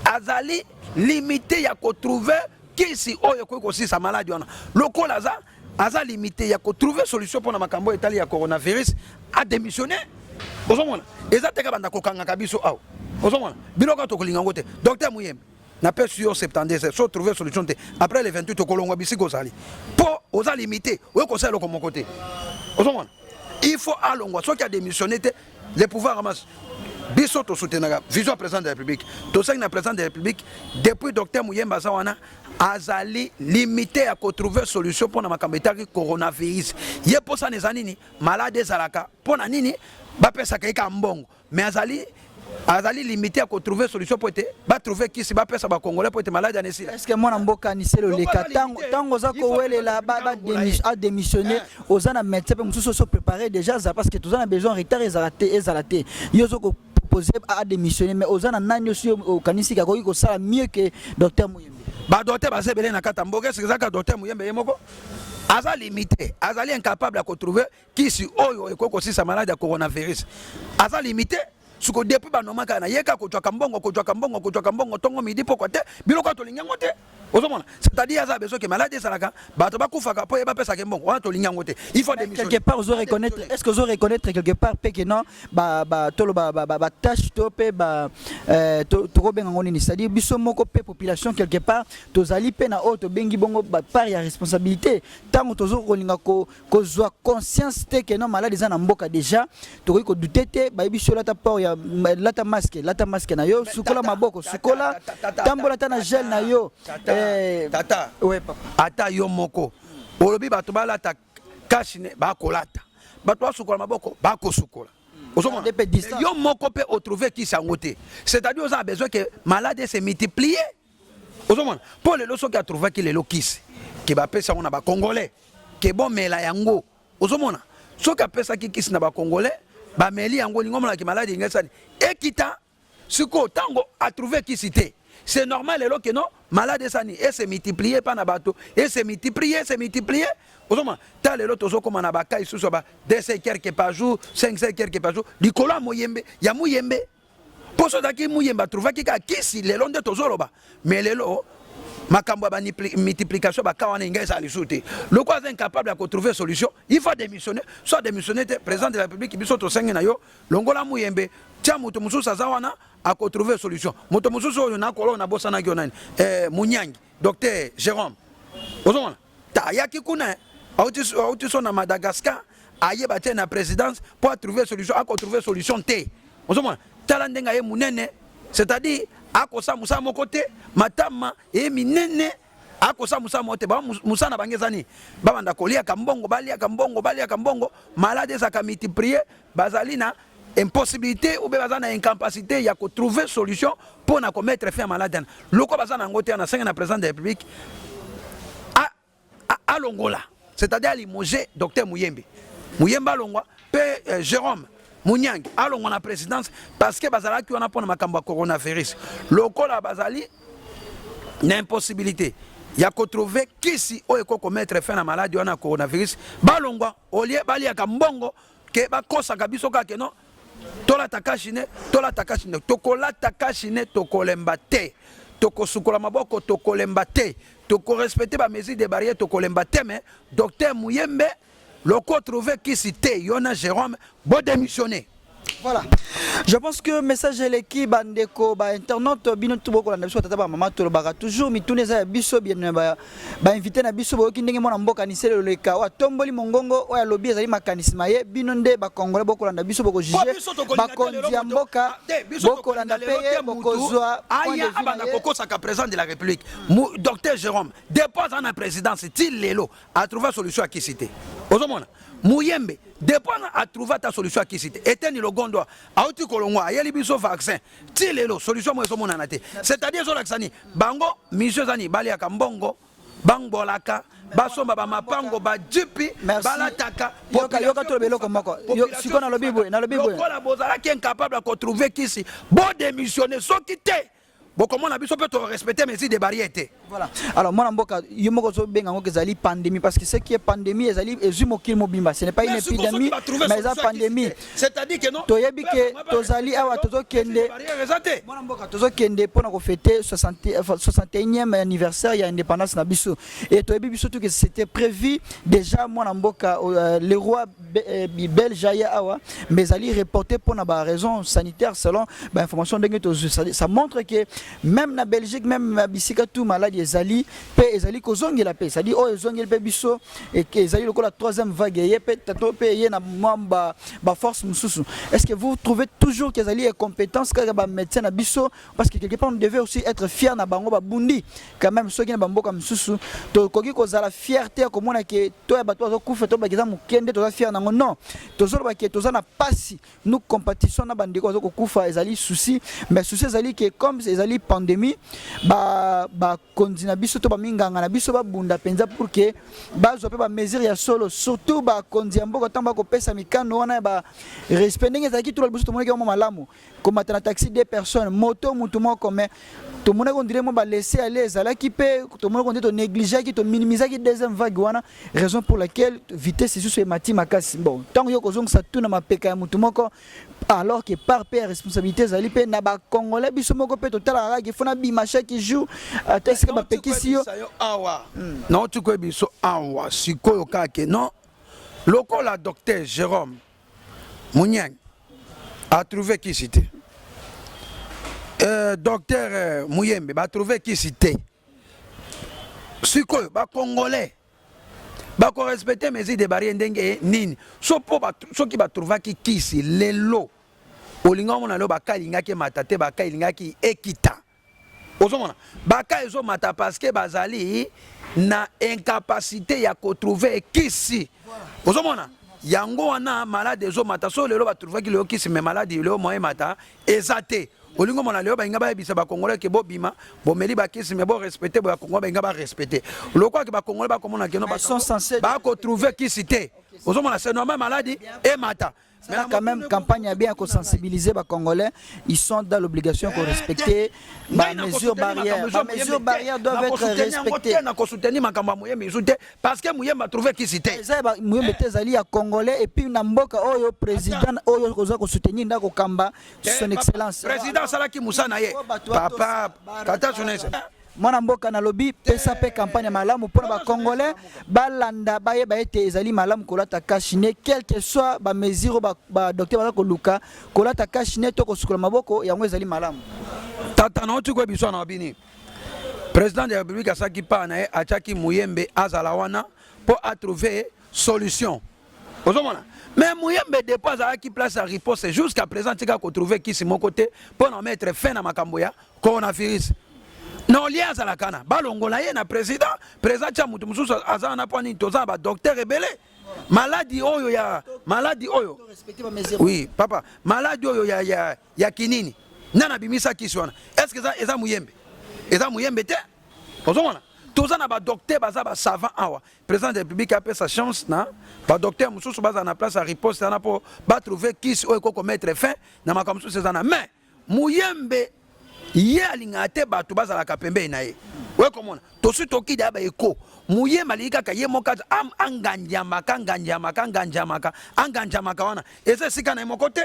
azali limité ya kotrouve kisi oyo ekoki kosilisa maladi wana. Lokola aza limité ya kotrouve solution mpona makambo oyo etali ya coronavirus, adémissionne. Ozomona, eza te ka banda kokangaka biso awa. Ozomona, biloko tokolinga yango te. Docteur Muyembe, napesi yo 72 heures. So trouver solution te après le 28, okolongwa bisika ozali, mpo oza limité, oyo kosala eloko moko te. Ozomona, il faut alongwa. Soki adémissionne te, le pouvoir ramasse. Biso tosoutenaka vision ya président de la République. Tosengi na président de la République, depuis docteur Muyembe aza wana, azali limité ya kotrouve solution mpona makambo etaki coronavirus. Ye mposana eza nini? Malade ezalaka mpo na nini? Bapesaka ye ka mbongo. Mais azali limité ya kotrouve solution mpo ete batrouve kisi, bapesa bacongolais mpo ete maladi wana esila. Est ce que mwana mboka Anicet Oleka, ntango oza kowelela adémissionne, oza na médecin mpe mosusu oso préparé déjà aza? Parce que toza na besoin, retard ezala te, ezala te. Yo ozo kopropose adémissionne, mais oza na nani osi okanisi akoki kosala mieux que docteur Muyembe? Badocteur baza ebele na kati ya mboka. Eske ezaka docteur Muyembe ye moko aza limité, azali incapable ya kotrouve kisi oyo ekoki kosilisa maladi ya coronavirus? Aza limité. Siko depuis banomaka na ye, kaka kozwaka mbongo, kozwaka mbongo, kozwaka mbongo, ntongo, midi, pokwa te. Biloko oyo tolingi yango te. Ozomona, c'est-à-dire aza besoin ke maladi ezalaka, bato bakufaka mpo ye bapesaka mbongo. Wana tolingi yango te, il faut démissionner. Quelque part ozo reconnaître, est ce que ozo reconnaître quelque part mpe ke non, tolo batâche to mpe tokobenga yango nini? C'est à dire biso moko mpe population, quelque part tozali mpe na oyo tobengi bongo part ya responsabilité. Ntango tozo kolinga kozwa conscience te ke non, maladi eza na mboka déjà, tokoki kodouter te. Bayebi so lata port ya lata masque, lata masque na yo, sukola maboko, sukola, tambola ata na gel na yo. Tata, ouais, papa. Ata yo moko olobi bato balata cache-nez, bakolata. Bato basukola maboko, bakosukola. Ozomona, yo moko mpe otrouve kisi yango te. C'est-à-dire oza na besoin ke malade se multiplier. Ozomona, mpo lelo soki atrouvaki lelo kisi ke bapesa yango na bacongolais ke bomela yango, ozomona, soki apesaki kisi na bacongolais, bameli yango, olingi omonaki maladi engesani ekita. Sikoyo ntango atrouve kisi te, c'est normal lelo ke non, malade esani ese multiplier mpa na bato, ese multiplier, ese multiplier. Ozomona, ta lelo tozokóma na baka lisusu ya ba 200 quelque par jour, 500 quelque par jour, likolo ya Moyembe, ya Muyembe. Mpo so ozalaki Muyembe atrouvaki kaka kisi, lelo nde tozoloba. Mais lelo makambo ya bamultiplication baka wana engai ezala lisusu te. Loko aza incapable ya kotrouver solution, il faut démissionner. So adémissionne te, président de la République, biso tosengi na yo, longola Muyembe, tia moto mosusu aza wana akotrouver solution. Moto mosusu oyo nakolo nabosanaki yo nani? Munyangi, docteur Jérôme. Ozomona, ta ayaki kuna, auti so na Madagascar, ayeba te na présidence mpo atrouver solution, akotrouver solution te. Ozomona, tala ndenge aye monene, c'est-à-dire akosala mosala moko te. Matama eye minene, akosala mosala moko te. Mosala na bango eza nini? Babanda koliaka mbongo, baliaka mbongo, baliaka mbongo. Malade ezalaka multiplier, bazali na impossibilité ou bien baza na incapacité ya kotrouver solution mpo na komettre fin ya malade wana. Loko baza na yango te, na sengi na président de la République alongola, c'est-à-dire alimoger docteur Muyembe. Muyembe alongwa mpe Jérôme Munyangi alongwa na présidence, parce que bazalaki wana mpona makambo ya coronavirus. Lokola bazali na impossibilité ya kotrouve kisi oyo ekoki komettre fin na maladi wana ya coronavirus, balongwa. Olie baliaka mbongo ke bakosaka biso kaka ke non, tolata cache-nez, tolata cache-nez. Tokolata cache-nez, tokolemba te. Tokosukola maboko, tokolemba te. Tokorespecte bamesure de barrière, tokolemba te. Mais docteur Muyembe, loko trouve kisi te, yo na Jérôme bodémissionner. Voilà. Je pense que message eleki. Bandeko ba internaute, bino tout bokolanda biso, tata ba mama, tolobaka toujours mituna eza ya biso bien. Ba ba invité na biso, boyoki ndenge mwana mboka Anicet Oleka oyo atomboli mongongo, oyo alobi ezali makanisi ma ye. Bino nde bacongolais bokolanda biso, bokojuge bakonzi ya mboka, bokolanda mpe ye, bokozwa. Aya abanda kokosaka président de la République. Docteur Jérôme, depuis aza na présidence ti lelo, atrouva solution akisi te. Ozomona, Muyembe, depuis atrouva ata solution akisi te. Eteni Longondo auti kolongwa, ayeli biso vaccin, ti lelo solution moko ezomonana te. C'est-à-dire ezolakisa nini? Bango mission eza nini? Baliaka mbongo, bangbolaka. Basomba bamapango, bajipi balataka. Yoka, toloba eloko moko. Sikoyo nalobi boye, nalobi boye. Lokola bozalaki incapable ya kotrouver kisi, bodémissionne. Soki te, bokomona biso mpe torespecte mesure de barrière te. Voilà. Alors mwana mboka, yo moko ozobenga yango ezali pandémie, parce que ce qui est pandémie ezali ezwi mokili mobimba. Ce n'est pas une épidémie, mais eza pandémie. C'est-à-dire que non. Toyebi ke tozali awa, tozokende, mwana mboka, tozokende mpona kofêter 61e anniversaire ya indépendance na biso. Et toyebi biso tout que c'était prévu déjà, mwana mboka, le roi belge aya awa, mais ezali reporté mpona baraison sanitaire, selon bainformation ndenge tozwi. Ça montre que même na Belgique, même na bisika tout, maladi ezali mpe ezali kozongela mpe, c'est-à-dire oyo ezongeli mpe biso, ezali lokola troisième vague eye mpe tato mpe eye na mwa baforce mosusu. Est-ce que vous trouvez toujours qu'ezali incompétence kaka bamédecin na biso? Parce que quelque part, on devait aussi être fier na bango, babundi quand même. Soki na bamboka mosusu tokoki kozala fierté ya komona ke to ya bato bazokufa, tolobaki eza moke nde toza fier nango. Non, tozoloba ke toza na pasi, nous compatissons na bandeko baza kokufa, ezali souci. Mais souci ezali ke comme ezali pandémie, bakonzi na biso to baminganga na biso babunda mpenza pour ke bazwa mpe bamesure ya solo. Surtout bakonzi ya mboka, ntango bakopesa mikano wana ya barespect ndenge ezalaki tolo liboso, tomonaki yango malamu, komata na taxi deux personnes, moto mutu moko. Mais tomonaki on dirait mo balaisser aller ezalaki mpe, tomonaki on dirait tonégligeaki, tominimisaki deuxième vague wana, raison pour laquelle vitesse lisusu emati makasi. Bon, ntango yo kozongisa tuna mapeka ya mutu moko, alors que part mpe ya responsabilité ezali mpe na bacongolais biso moko mpe, totalaka kaka ifo nabima chaque jour, ata esika bapekisi yo. Awa nauti koyebi biso awa sikoyo kaka ke non, lokola docteur Jérôme Munyang atrouve kisi te, docteur Muyembe batrouve kisi te, sikoyo bacongolais bakorespecte mesure de barrière ndenge nini? So mpo soki batrouvaki kisi lelo, olinga omona lelo baka elingaki emata te, baka elingaki ekita. Ozomona baka ezomata parce que bazali na incapacité ya kotrouve kisi. Ozomona yango wana maladi ezomata. So lelo batrouvaki lelo kisi, mais maladi lelo moyen emata eza te. Olingi omona lelo balinga bayebisa bakongolais ke bobima, bomeli bakisi, mais borespecte boya. Kongo balinga barespecte lokola ke bakongolais bakomona keno bakotrouve kisi te. Ozomona, c'est normal maladi emata. Mais quand même, campagne ya bien sensibiliser les Congolais, ils sont dans l'obligation de respecter les mesures barrières. Les mesures barrières doivent être respectées. Nakosoutenir makambo ya Muyembe isu te, parce que Muyembe atrouve kisi te. Eza Muyembe te, ezali ya Congolais. Et puis na mboka oyo, président oyo koza kosoutenir ndako kamba, son excellence. Président asalaki mosala na ye, papa, tata jeunesse. Mwana mboka, nalobi pesa mpe campagne ya malamu mpona bacongolais balanda, bayeba ete ezali malamu kolata cache-nez, quel que soit bamesure oyo badocteur baza koluka. Kolata cache-nez to kosukola maboko, yango ezali malamu. Tata, nauti koyebi biso na bini, président de la République asalaki part na ye, atiaki Muyembe azala wana mpo atrouve solution. Ozomona, mais Muyembe, depuis azalaki place ya riposte jusqu'à présent, tika kotrouve kisi moko te mpo na mettre fin na makambo ya coronavirus. Na olie azalaka na balongola ye na président, président tia moto mosusu aza wana. Mpo nini? Toza na badocteur ebele. Maladi oyo ya maladi oyo, oui papa, maladi oyo ya kinini, nani abimisa kisi wana? Est ce que eza Muyembe? Eza Muyembe te. Ozomona, toza na badocteur, baza basavant awa. Président de la République apesa chance na badocteur mosusu bazala na place ya riposte wana mpo batrouve kisi oyo ekoki komettre fin na makambo mosusu eza na. Mais Muyembe, ye alingaka te bato bazalaka pembeni na ye. Oye komona tosi tokida ya baeko, Muyembe alingi kaka ye moko anganjamaka, anganjamaka, anganjamaka, anganjamaka. Wana eza esika na ye moko te.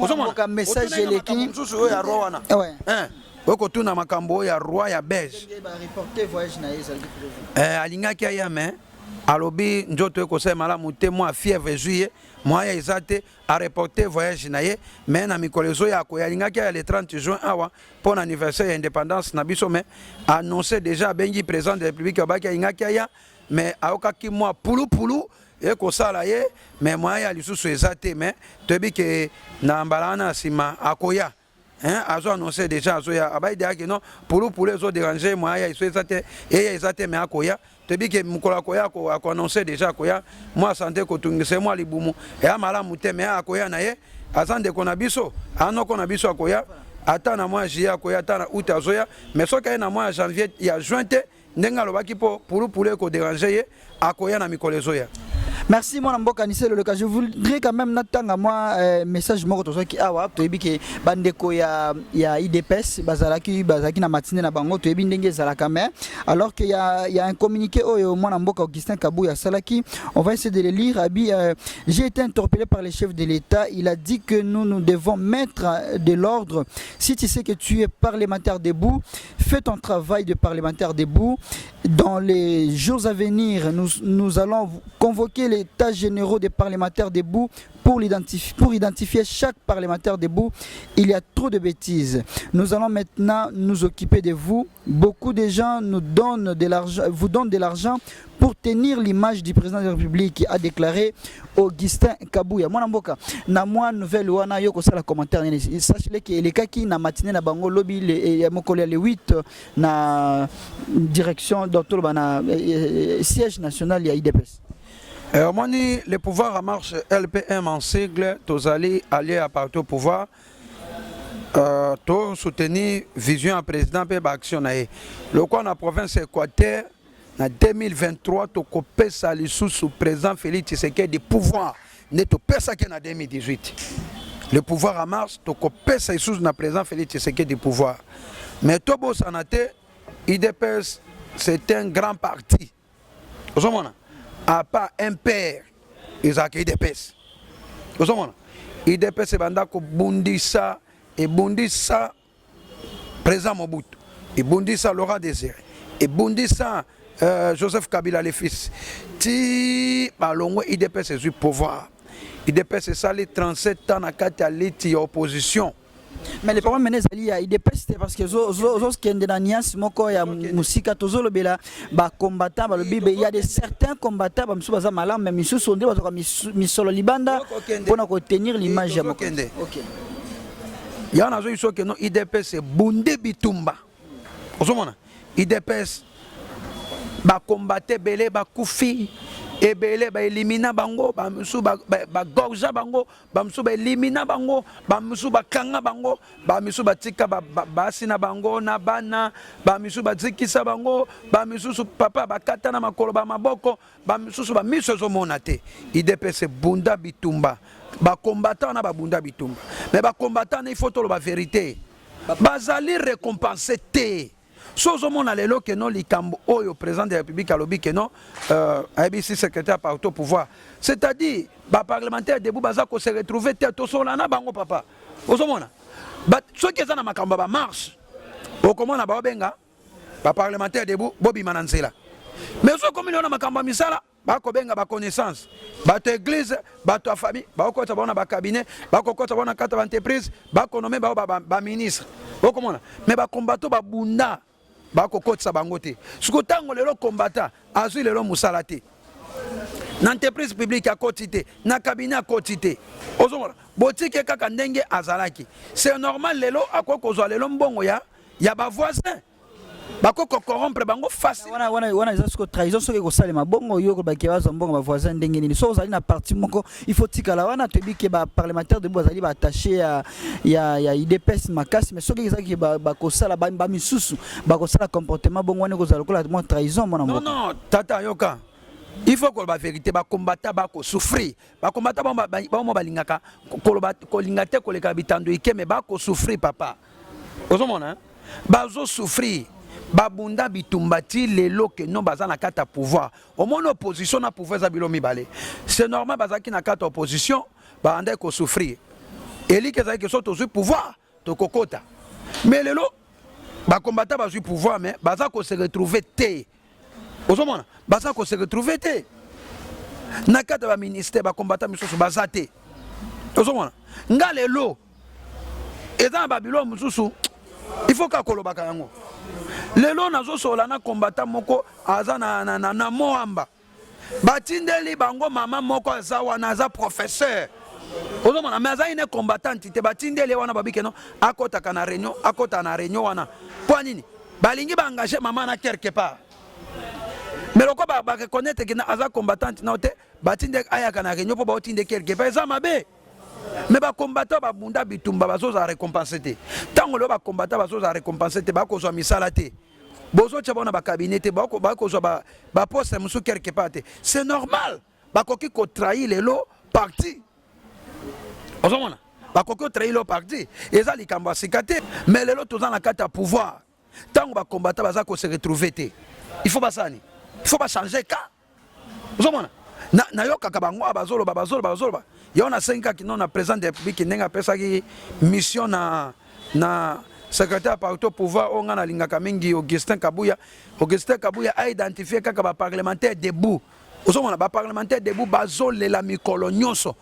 Ozomona message eleki. Mosusu oyo ya roi wana, oyo kotuna makambo oyo ya roi ya Belge, alingaki aya, mais alobi nzoto ekosala malamu te, mwa fièvre ezwi ye, moyen eza te, areporte voyage na ye. Mais na mikolo ezoya akoya. Alingaki aya le 30 juin awa mpo na anniversaire ya indépendance na biso, mais annonce déjà, abengi président de la République, abaki alingaki aya, mais ayokaki mwa pulupulu ekosala ye, mais moyen ya lisusu eza te. Mais toyebi ke na mbala wana ya nsima akoya, hein, azo annonce déjà azoya. Abayi deya ke non, pulupulu ezodérange, moyen ya eso eza te, eya eza te, mais akoya. Toyebi ke mokolo akoya, akoannonce déjà akoya. Mwa santé kotungisa, mwa libumu eya malamu te, mais akoya na ye. Aza ndeko na biso, anoko na biso, akoya ata na mois ya juillet, akoya ata na août, azoya. Mais soki aye na mois ya janvier, ya juin te. Ndenge alobaki mpo pulupulu ekoderange ye, akoya na mikolo ezoya. Merci mwana mboka Anicet Loleka. Je voudrais quand même natanga moi message moko tozwaki awa. Toyebi ke bandeko ya UDPS bazalaki na matinée na bango, toyebi ndenge ezalaka, mais alors que y a un communiqué oyo mwana mboka Augustin Kabouya asalaki, on va essayer de le lire. Abi j'ai été interpellé par le chef de l'État, il a dit que nous nous devons mettre de l'ordre. Si tu sais que tu es parlementaire debout, fais ton travail de parlementaire debout. Dans les jours à venir, nous allons convoquer les états généraux des parlementaires debout pour identifier chaque parlementaire debout. Il y a trop de bêtises. Nous allons maintenant nous occuper de vous. Beaucoup de gens nous donnent de l'argent, vous donnent de l'argent pour tenir l'image du président de la République, a déclaré Augustin Kabouya. Mwana mboka, na moi nouvelle wana yo kosala commentaire nini? Sachez que elekaki na matinée na bango lobi ya mokolo ya le 8 na direction docteur na siège national ya UDPS. Omoni, le pouvoir en marche, LPM en sigle, tozali allié à parti au pouvoir, to soutenir vision ya président mpe baaction na ye. Lokola na province Équateur, na 2023 tokopesa lisusu président Félix Tshisekedi pouvoir nde topesaki na 2018. Le pouvoir en marche, tokopesa lisusu na président Félix Tshisekedi pouvoir. Mais tobosana te, UDPS, c'est un grand parti. Ozomona, à part un père, ezalaka UDPS. Ozomona, UDPS ebanda kobundisa, ebundisa président Mobutu, ebundisa Laurent Désiré, ebundisa Joseph Kabila le fils, ti balongwe. UDPS ezwi pouvoir. UDPS esali 37 ans na kati ya liti ya opposition. Mais le problème maintenant ezali ya UDPS te, parce que ozokende na nuance moko ya mosika. Tozolobela bacombattant, balobi il y a de certains combattants, bamisusu baza malamu, mais misusu nde bazwaka misolo libanda mpona kotenir l'image ya mokonzi. Yango nazoyi soki no UDPS ebunde bitumba. Ozomona, UDPS bakombate ebele bakufi, ebele baelimina bango, bamisusu bagorger bango, bamisusu baelimina bango, bamisusu bakanga bango, bamisusu batika basi na bango na bana, bamisusu bazikisa bango, bamisusu papa bakata na makolo, bamaboko, bamisusu bamiso ezomona te. UDPS ebunda bitumba, bacombattant wana babunda bitumba, mais bacombattant wana, il faut toloba vérité, bazali récompense te. So ozomona lelo ke no likambo oyo président de la République alobi ke no ayebisi secrétaire parti au pouvoir, c'est-à-dire baparlementaire debout baza kose retrouver te. Tosola na bango, papa. Ozomona, soki eza na makambo ya bamarche, okomona baobenga baparlementaire debout, bobima na nzela. Mais soki okomi lelo na makambo ya misala, bakobenga baconnaissance, bato église, bato ya famille, bakokota bango na bacabinet, bakokota bango na kati ya baentreprise, bakonommer bango baministre. Okomona, mais bacombattant babunda, bakokotisa bango te. Siko ntango lelo combattant azwi lelo mosala te na entreprise publique, akoti te na cabinet, akoti te, ozomona, botike kaka ndenge azalaki. C'est normal, lelo akoki kozwa lelo mbongo ya bavoisin, bakoki kocorrompre bango facile. Wana eza siko trahison. Soki ekosalema bongo, yo kolobaki bazwa mbongo bavoisin ndenge nini? So ozali na parti moko, il faut tikala wana. Toyebi ke baparlementaire debout bazali baattaché ya UDPS makasi, mais soki ezalaki bakosala, bamisusu bakosala comportement bongo, wana ekozala lokola mwa trahison, mwana mboka. Non, tata, yoka, il faut koloba vérité. Bacombattant bakosouffrir. Bacombattant bango balingaka koloba, kolinga te koleka bitando ike, mais bakosouffrir, papa. Ozomona, bazosouffrir. Babunda bitumba ti lelo ke no baza na kati ya pouvoir. Omoni, opposition na pouvoir eza bilo mibale. C'est normal, bazalaki na kati ya opposition, babandaki kosouffrir. Eliki ezalaki so tozwi pouvoir, tokokota. Mais lelo bacombattant bazwi pouvoir, mais baza kose retrouver te. Ozomona, baza kose retrouver te na kati ya baministère. Bacombattant misusu baza te. Ozomona, nga lelo eza na babilo mosusu, il faut kaka kolobaka yango. Lelo nazosola na combattant moko aza na Moamba. Batindeli bango mama moko aza wana, aza professeur. Ozomona, mais azali ne combattante te. Batindeli ye wana, babike no akɔtaka na réunion, akɔtaka na réunion wana. Mpo nini? Balingi baengage mama na quelque part, mais loko bareconnaître ke aza combattante nao te, batinde ayaka na réunion mpo baotinde quelque part. Eza mabe, mais bacombattant babunda bitumba, bazozala récompense te. Ntango lelo bacombattant bazozala récompense te, bakozwa misala te. Bozotya bango na bacabinet te, bakozwa baposte mosusu quelque part te. C'est normal, bakoki kotrahir lelo parti. Ozomona, bakoki kotrahir lelo parti, eza likambo ya sika te. Mais lelo toza na kati ya pouvoir, ntango bacombattant baza kose retrouver te, il faut basala nini? Il faut bachanger ka. Ozomona, nayokaka bango awa bazoloba, bazoloba, bazoloba. Yango nasengi kaka kino na président de la République, ndenge apesaki mission na secrétaire parti au pouvoir oyo ngai nalingaka mingi, Augustin Kabuya. Augustin Kabuya aidentifie kaka baparlementaire debout. Ozomona, baparlementaire debout bazolela mikolo nyonso.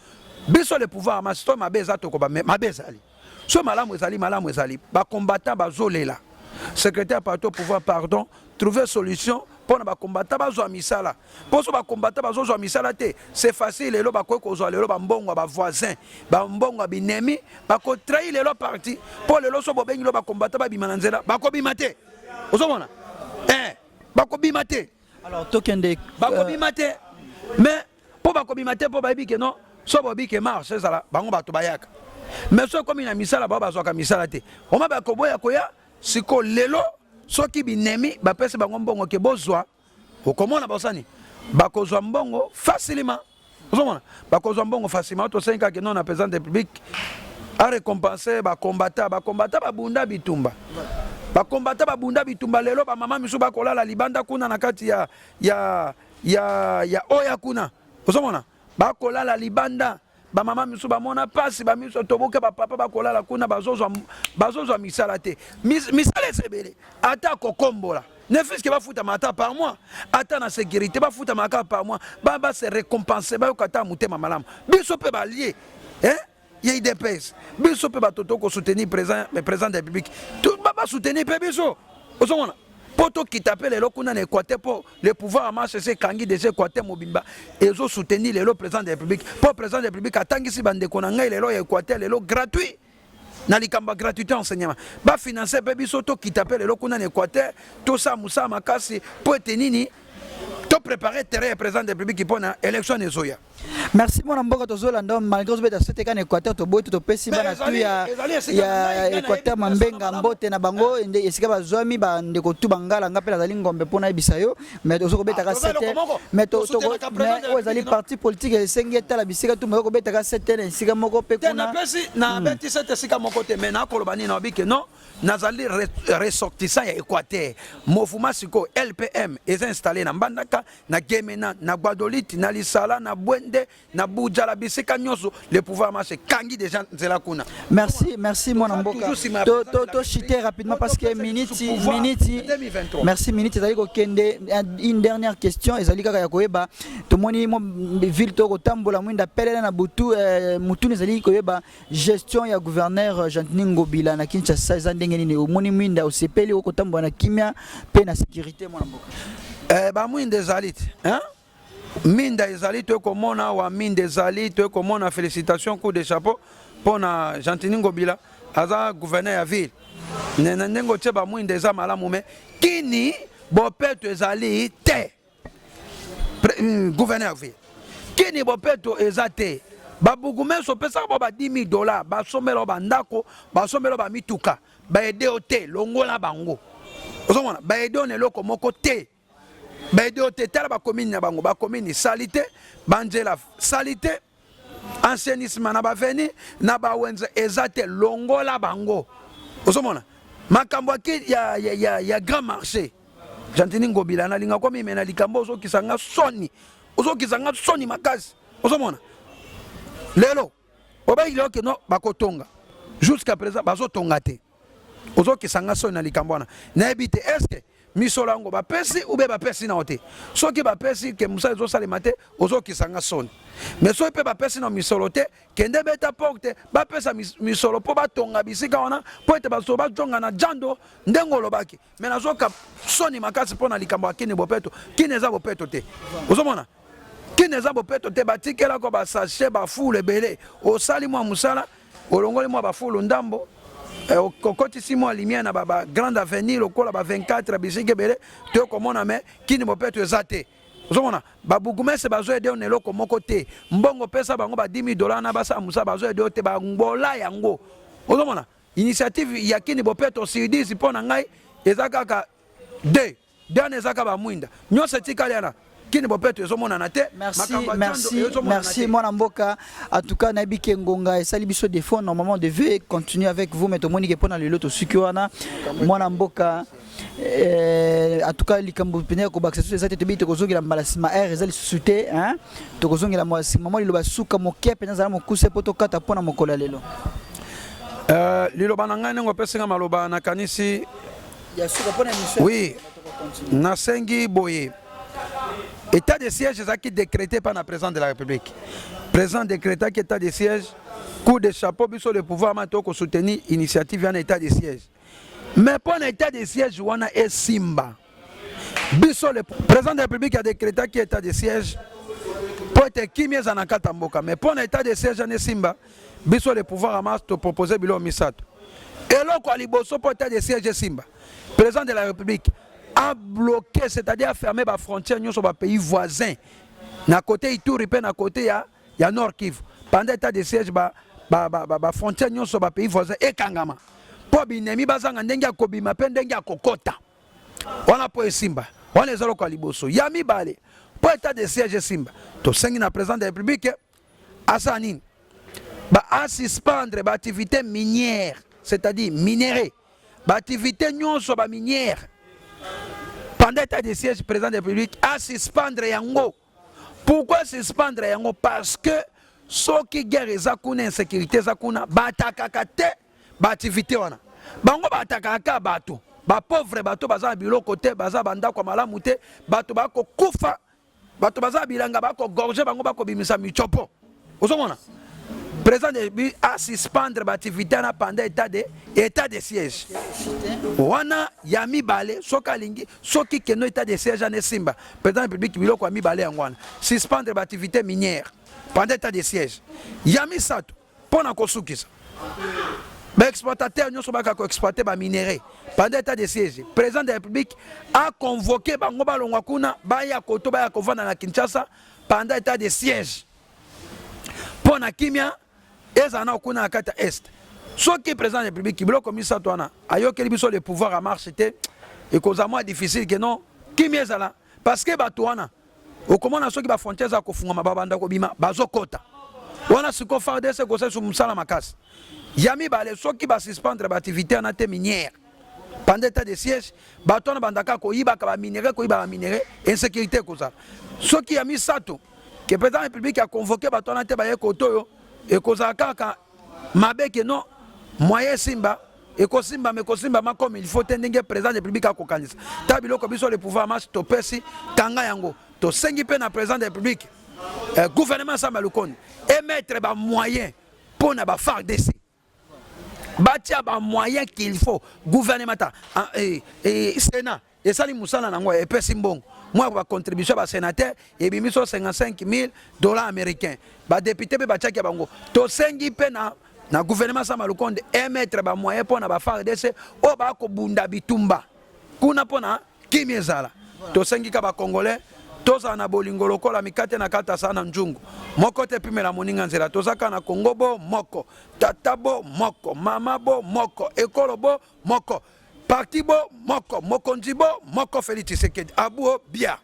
Biso le pouvoir masi to mabe eza, tokoba mabe ezali, so malamu ezali, malamu ezali. Bacombattant bazolela. Secrétaire parti au pouvoir, pardon, trouver solution mpo na bacombattant bazwa misala. Mpo so bacombattant bazozwa misala te, c'est facile, lelo bakoki kozwa lelo bambongo ya bavoisin, bambongo ya binemi, bakotrahir lelo parti. Mpo lelo so bobengi lelo bacombattant babima na nzela, bakobima te. Ozomona, bakobima te. Alors tokende. Bakobima te, mais mpo bakobima te, mpo bayebi ke non, so boyebi ke marche ezala, bango bato bayaka. Mais so ekomi na misala, bao bazwaka misala te, oma bakoboya koya. Siko lelo soki binemi bapesi bango mbongo ke bozwa, okomona basani bakozwa mbongo facilement. Ozomona, bakozwa mbongo facilement. Tosengi kaka non na président de République arécompense bacombattant. Bacombattant babunda bitumba, bacombattant babunda bitumba. Lelo bamama misusu bakolala libanda kuna na kati ya oya kuna. Ozomona, bakolala libanda, bamama misusu bamona mpasi, bamiso toboke, bapapa bakolala kuna, bazozwa misala te. Misala eza ebele, ata kokombola, ne fût-ce que bafutama ata par mois, ata na sécurité bafutama kaka par mois, base récompense, bayoka ata motema malamu. Biso mpe balie, eh? Ya UDPS, biso mpe bato tokosoutenir président de la République, basoutenir mpe biso. Ozomona, mpo tokita mpe lelo kuna na Équateur, mpo le pouvoir en marche ese ekangi déjà Équateur mobimba, ezosoutenir lelo président de la République. Mpo président de la République atangisi bandeko na ngai lelo ya Équateur lelo gratuit, na likambo ya gratuité enseignement. Bafinance mpe biso, tokita mpe lelo kuna na Équateur, tosala mosala makasi mpo ete nini, topréparer terrain ya président de la République mpo na élection ezoya. Merci, mwana mboka. Tozolanda malgré ozobeta sete kaka na Équateur. Toboyi te, topesi bana tu ya Équateur Mambenga mbote na bango nde esika bazwami, bandeko tu bangala. Nga mpe nazali ngombe mpo nayebisa yo, mais ozo kobetaka sete, mais oyo ezali parti politique, esengi etala bisika tu. Mozo kobetaka sete na esika moko mpe kuna. Nabeti sete esika moko te, mais nakoloba nini? Nayebi ke non, nazali ressortissant ya Équateur. Mouvement sikoyo LPM eza installé na Mbandaka, na Gemena, na Gbadolite, na Lisala, na Bwende, na Budjala, bisika nyonso le pouvoir marche ekangi déjà nzela kuna. Merci, merci, mwana mboka. Tochite rapidement parce que miniti miniti. Merci, miniti ezali kokende. Une dernière question ezali kaka ya koyeba, tomoni ville to kotambola mwinda pelele na butu. Mutuni ezali koyeba gestion ya gouverneur Gentiny Ngobila na Kinshasa eza ndenge nini? Omoni mwinda, osepeli okotambola na kimia mpe na sécurité, mwana mboka? Bamwinda ezali te, hein? Minda ezali, toye komona awa minda ezali, toye komona. Félicitation, coup de chapeau mpo na Gentiny Ngobila, aza gouverneur ya ville. Na ndenge otie bamwinda eza malamu, mais Kin bopeto ezali te. Gouverneur ya ville, Kin bopeto eza te. Babourgmestre opesaka bao ba 10 000 $, basombela o bandako, basombela o bamituka, baaider yo te. Longola bango. Ozomona, baaider yo na eloko moko te, baaider yo te. Tala bacommune na bango, bacommune sali te, banzela sali te, assainissement na baavenue, na bawenze eza te. Longola bango. Ozomona makambo ya grand marché. Gentiny Ngobila, nalinga komime na likambo, ozokisa nga soni, ozokisa nga soni makasi. Ozomona lelo obengi lelo ke no bakotonga, jusqu'à présent bazotonga te. Ozokisa nga soni na likambo wana. Nayebi te, est-ce misolo yango bapesi ou bien bapesi nao te? Soki bapesi ke mosala ezosalema te, ozokisa nga soni. Mais soki mpe bapesi na misolo te, kende beta porte, bapesa misolo mpo batonga bisika wana, mpo ete bato bazonga na jando ndenge olobaki. Mais nazoka soni makasi mpo na likambo ya Kin bopeto. Kin eza bopeto te. Ozomona, Kin eza bopeto te. Batikelako basachet, bafulu ebele. Osali mwa mosala, olongoli mwa bafulu ndambo, okotisi mwa lumière na bagrande avenue lokola ba 24, bisika ebele toyokomona. Mais Kin bopeto eza te. Ozomona, babourgmestre bazoaider yo na eloko moko te. Mbongo pesa bango ba 10 000 $ na basala mosala, bazoaider yo te, bangola yango. Ozomona, initiative ya Kin bopeto sur 10 mpo na ngai eza kaka. 2 2 wana ezaka bamwinda nyonso etikali wana kini bopeto ezomonana te. Merci, merci, merci mwana mboka. En tout cas, nayebi ke ngonga esali biso défaut. Normalement, on devait continuer avec vous, mais tomoni ke mpona lelo tosuki wana, mwana mboka. En tout cas, likambo pene ya kobakisa susu eza te. Toyebi tokozongela mbala nsima, aire eza lisusu te, hein? Tokozongela mbala nsima. Mwa liloba suka moke mpenza, azala mokuse mpo tokata mpona mokolo ya lelo. Liloba na ngai, ndenge opesinga maloba, nakanisi ya suka mpona émission. Oui, nasengi boye: état de siège ezalaki décrété par na président de la République. Président décrétaki état de siège, coup de chapeau. Biso le pouvoir ma tokosoutenir initiative wana, état de siège. Mais mpo na état de siège wana esimba, biso le président de la République adécrétaki état de siège mpo ete kimia eza na kati ya mboka. Mais mpo na état de siège wana esimba, biso le pouvoir en marche topropose biloko misato. Eloko ya liboso, mpo état de siège esimba, président de la République a bloqué, c'est-à-dire a fermé bafrontière nyonso bapays voisin na côté Ituri mpe na côté ya Nord Kivu. Pendant état de siège, bafrontière ba nyonso bapays voisin ekangama mpo binemi bazanga ndenge ya kobima mpe ndenge ya kokota wana. Mpo esimba wana, eza eloko ya liboso. Ya mibale, mpo état de siège esimba, tosengi na président de la République asala nini? Baasuspendre baactivité minière, c'est-à-dire minerai, baactivité nyonso baminière pendant état de siège. Président de la République asuspendre yango. Pourquoi suspendre yango? Parce que soki guerre eza kuna, insécurité eza kuna, batakaka te baactivité wana. Bango batakaka kaka bato bapauvre, bato baza na biloko te, baza bandako ya malamu te, bato bakokufa, bato baza na bilanga bakogorge bango, bakobimisa michopo. Ozomona, président de asuspendre baactivité wana pendant état de siège wana. Ya mibale, soki alingi, soki keno état de siège wana esimba, président de République, biloko ya mibale yango wana: suspendre baactivité minière pendant état de siège. Ya misato, mpo na kosukisa, baexploitateur nyonso baka koexploite baminerai pendant état de siège, président de la République aconvoke bango, balongwa kuna, baya koto, baya kovanda na Kinshasa pendant état de siège, mpo na kimia ezala na kuna na kati ya Est. Soki président de la République biloko misato wana ayokeli biso le pouvoir en marche te, ekozala mwa difficile ke non kimia ezala, parce que bato wana okomona soki bafrontière eza kofungama, babanda kobima, bazokota wana. Sikoyo FARDC kosalisa mosala makasi. Ya mibale, soki basuspendre baactivité wana te minière pendant état de siège, bato wana bandaka koyibaka baminerai, koyiba baminerai, insécurité ekozala. Soki ya misato, ke président République aconvoke bato wana te, baye koto oyo, ekozala kaka mabe ke non moyen esimba, ekosimbama, ekosimbama comme il faut te ndenge président de République akokanisa. Ta biloko biso le pouvoir marche topesi, kanga yango. Tosengi mpe na président de République, gouvernement Sama Lukonde emettre bamoyen mpo na baFARDC, batia bamoyen qu'il faut. Gouvernement ta sénat esali mosala nango, epesi mbongo mwa bacontribution ya basénateur, ebimi so 55 000 dollars américain. Badéputé mpe batiaki ya bango. Tosengi mpe na gouvernement Sama Lukonde emettre bamoyen mpo na baFARDC oyo bakobunda bitumba kuna mpo na kimia ezala. Tosengi ka bacongolais tozala na bolingo lokola mikate na kati asala na nzungu moko te, epimela moninga nzela. Toza kaka na Kongo bo moko, tata bo moko, mama bo moko, ekolo bo moko, parti bo moko, mokonzi bo moko, Félix Tshisekedi abuo bia.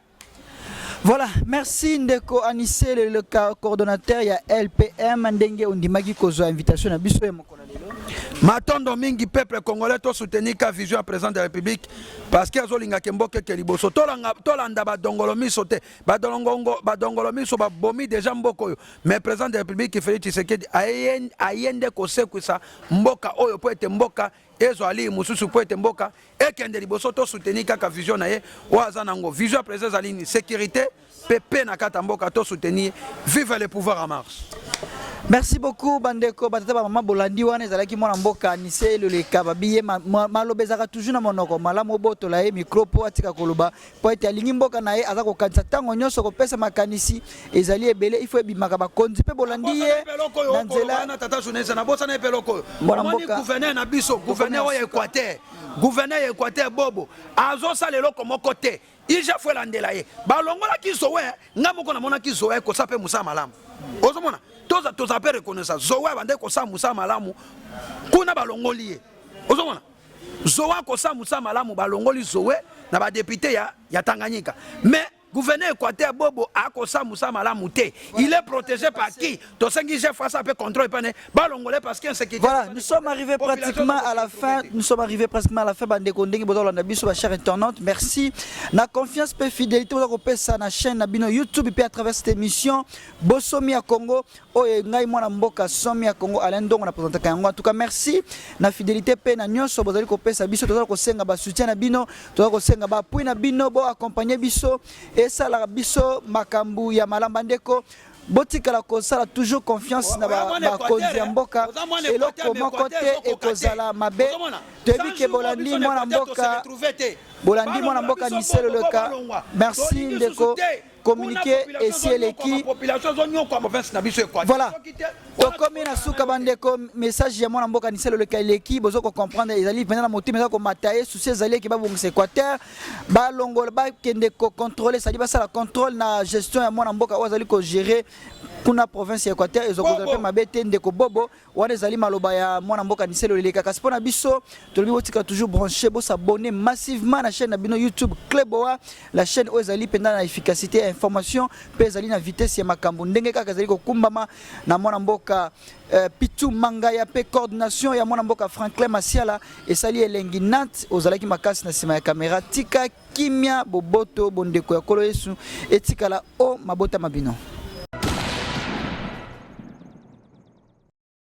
Voilà, merci ndeko Anissé, le coordonnateur ya LPM, ndenge ondimaki kozwa invitation na biso ya mokolo lelo. Matondo mingi. Peuple congolais, tosoutenir ka vision ya président de la République, parce que azolingaka mboka eke liboso. Tolanda badongolo miso te, badongolo miso babomi déjà mboka oyo. Mais président de la République Félix Tshisekedi aye nde kosekwisa mboka oyo mpo ete mboka ezwa ali mosusu, mpo ete mboka ekende liboso. Tosoutenir kaka vision na ye oyo aza nango. Vision ya président ezali nini? Sécurité mpe pe na kati ya mboka. Tosoutenir. Vive le pouvoir en marche! Merci beaucoup bandeko, batata, bamama bolandi. Wana ezalaki mwana mboka Anise Eloleka. Babi ye maloba ezalaka toujours na monoko malamu, obotola ye micro mpo atika koloba, mpo ete alingi mboka na ye, aza kokanisa ntango nyonso kopesa makanisi ezali ebele, ifo ebimaka. Bakonzi mpe bolandi ye na nzela. Tata journaliste, nabosana ye eloko oyo. Mwana mboka. Gouverneur na biso, gouverneur oyo ya Équateur, gouverneur ya Équateur Bobo, azosala eloko moko te. IGF elandela ye. Balongolaki Zoe, nga moko namonaki Zoe kosala mpe mosala malamu. Ozomona, toza toza mpe reconnaissant. Zoe abandaki kosala mosala malamu kuna, balongoli ye. Ozomona, Zoe akosala mosala malamu, balongoli Zoe. na badéputé ya Tanganyika. Mais gouverneur Équateur Bobo akosala mosala malamu te. Il est protégé par qui? Tosengi chef asa mpe contrôle epane balongole parce que insécurité. Voilà, nous sommes arrivés pratiquement à la fin. Nous sommes arrivés pratiquement à la fin. Bandeko, ndenge bozolanda biso, ba chers internautes. Merci. Na confiance pe fidélité boza kopesa na chaîne na bino YouTube pe à travers cette émission Bosomi ya Congo. Oyo ngai mwana mboka Somi ya Congo Alain Ndongo na présentaka yango. En tout cas, merci na fidélité pe na nyonso bozali kopesa biso. Tozali kosenga ba soutien na bino, tozali kosenga ba appui na bino, bo accompagner biso esalaka biso makambo ya malamu. Bandeko, botikala kosala toujours confiance na bakonzi ya mboka. Eloko moko te ekozala mabe. Toyebi ke bolandi mwana mboka, bolandi mwana mboka Niselo Leka. Merci ndeko. Communiqué esi eleki. Voilà, tokomi na suka, bandeko. Message ya mwana mboka Niselo Leka eleki. Bozo kocomprendre, ezali mpenza na motema, eza komata ye. Souci ezali eke babongisa Équateur, balongola, bakende kocontrôler, c'est-à-dire basala contrôle na gestion ya mwana mboka oyo azali kogérer kuna province ya Équateur. Ezokozala mpe mabe te, ndeko Bobo. Wana ezali maloba ya mwana mboka Niselo Leleka. Kasi mpo na biso tolobi botika toujours branché, bos'abonner massivement na chaîne na bino YouTube Cleboa, la chaîne oyo ezali mpenza na efficacité ya information mpe ezali na vitesse ya makambo ndenge kaka ezali kokumbama na mwana mboka Pitu Mangaya mpe coordination ya mwana mboka Franklin Masiala. Esali elengi nat ozalaki makasi na nsima ya kamera. Tika kimia, boboto, bondeko ya Nkolo Yesu etikala o mabota mabino.